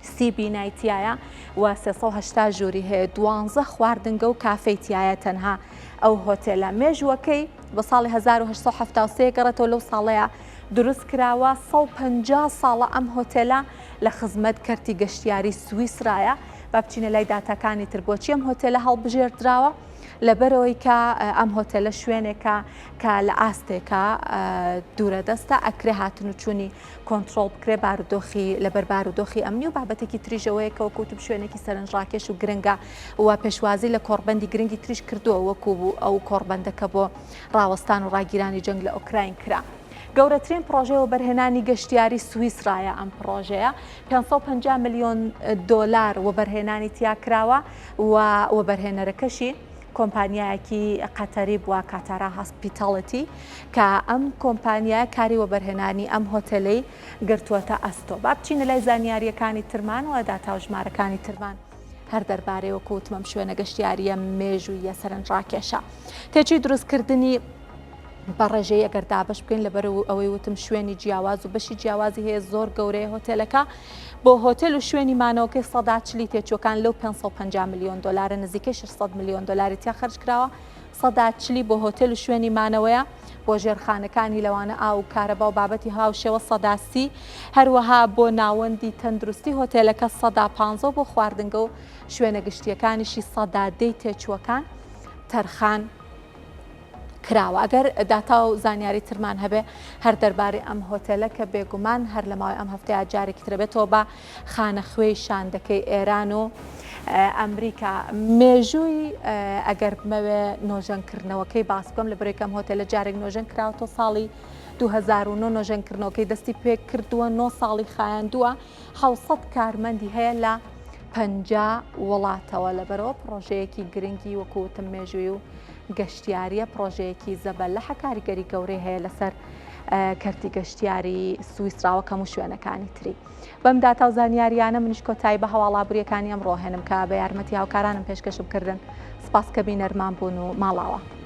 سی بینای تیایە و 380 ژووری هەیە دوانزە خواردنگە و کافەی تیایە تەنها ئەو هۆتێلە مێژووەکەی بە ساڵی 1873 گەڕێتەوە لەو ساڵەیە دروست کراوە 150 ساڵە ئەم هۆتێلە لە خزمەت کەرتی گەشتیاری سویسرایە با بچینە لای داتاکانی تر بۆچی ئەم هۆتێلە هەڵبژێردراوە لەبەرەوەی کە ئەم هۆتێلە شوێنێکە کە لە ئاستێکە دوورە دەستە ئەکرێ هاتن و چوونی کۆنترۆڵ بکرێ بارودۆخی لەبەر بارودۆخی ئەمنی و بابەتێکی تریش ئەوەیە کە وەکو وتم شوێنێکی سەرنجڕاکێش و گرنگە و پێشوازی لە کۆڕبەندی گرنگی تریش کردووە وەکو ئەو کۆڕبەندە کە بۆ ڕاوەستان و ڕاگیرانی جەنگ لە ئۆکراین کرا. گەورەترین پڕۆژەی وەبەرهێنانی گەشتیاری سویسرایە ئەم پڕۆژەیە 550 ملیۆن دۆلار وەبەرهێنانی تیا کراوە و وەبەرهێنەرەکەشی کۆمپانیایەکی قەتەری بووە کاتارا هاسپیتاڵیتی کە ئەم کۆمپانیایە کاری وەبەرهێنانی ئەم هۆتێلەی گرتووەتە ئەستۆ. با بچینە لای زانیارییەکانی ترمان و داتا و ژمارەکانی ترمان هەر دەربارەی وەکو وتم ئەم شوێنە گەشتیارییە مێژوویە سەرنجڕاکێشە. تێچووی دروستکردنی بە ڕێژەی ئەگەر دابەش بکەین لەبەر ئەوەی وتم شوێنی جیاواز و بەشی جیاوازی هەیە زۆر گەورەیە هۆتێلەکە بۆ هۆتێل و شوێنی مانەوەکەی سەدا چلی تێچووەکان لەو 550 ملیۆن دۆلارە نزیکەی 600 ملیۆن دۆلاری تیا خەرج کراوە سەدا چلی بۆ هۆتێل و شوێنی مانەوەیە بۆ ژێرخانەکانی لەوانە ئاو و کارەبا و بابەتی هاوشێوە سەدا سی هەروەها بۆ ناوەندی تەندروستی هۆتێلەکە سەدا پانزە و بۆ خواردنگە و شوێنە گشتیەکانیشی سەدا دەی تێچووەکان تەرخان کراوە ئەگەر داتا و زانیاری ترمان هەبێ هەر دەربارەی ئەم هۆتێلە کە بێگومان هەر لە ماوەی ئەم هەفتەیە جارێکی ترە بێتەوە بە خانەخوێی شاندەکەی ئێران و. ئەمریکا. مێژووی ئەگەر بمەوێ نۆژەنکردنەوەکەی باس بکەم لە بەرەی کەم هۆتێلە جارێک نۆژەن کراوەتەوە ساڵی 2009 نۆژەنکردنەوەکەی دەستی پێکردووە نۆ ساڵی خایاندووە 700 کارمەندی هەیە لە 50 وڵاتەوە لەبەرەوە پڕۆژەیەکی گرنگی وەکو وتم مێژووی و گەشتیاریە پڕۆژەیەکی زەبەلەحە کاریگەری گەورەی هەیە لەسەر کەرتی گەشتیاری سویسرا وەک هەموو شوێنەکانی تری. بەم داتا و زانیاریانە منیش کۆتایی بە هەواڵابوریەکانی ئەمڕۆ هێنم کە بە یارمەتی هاوکارانم پێشکەشم کردن. سپاس کە بینەرمان بوون و ماڵاوا.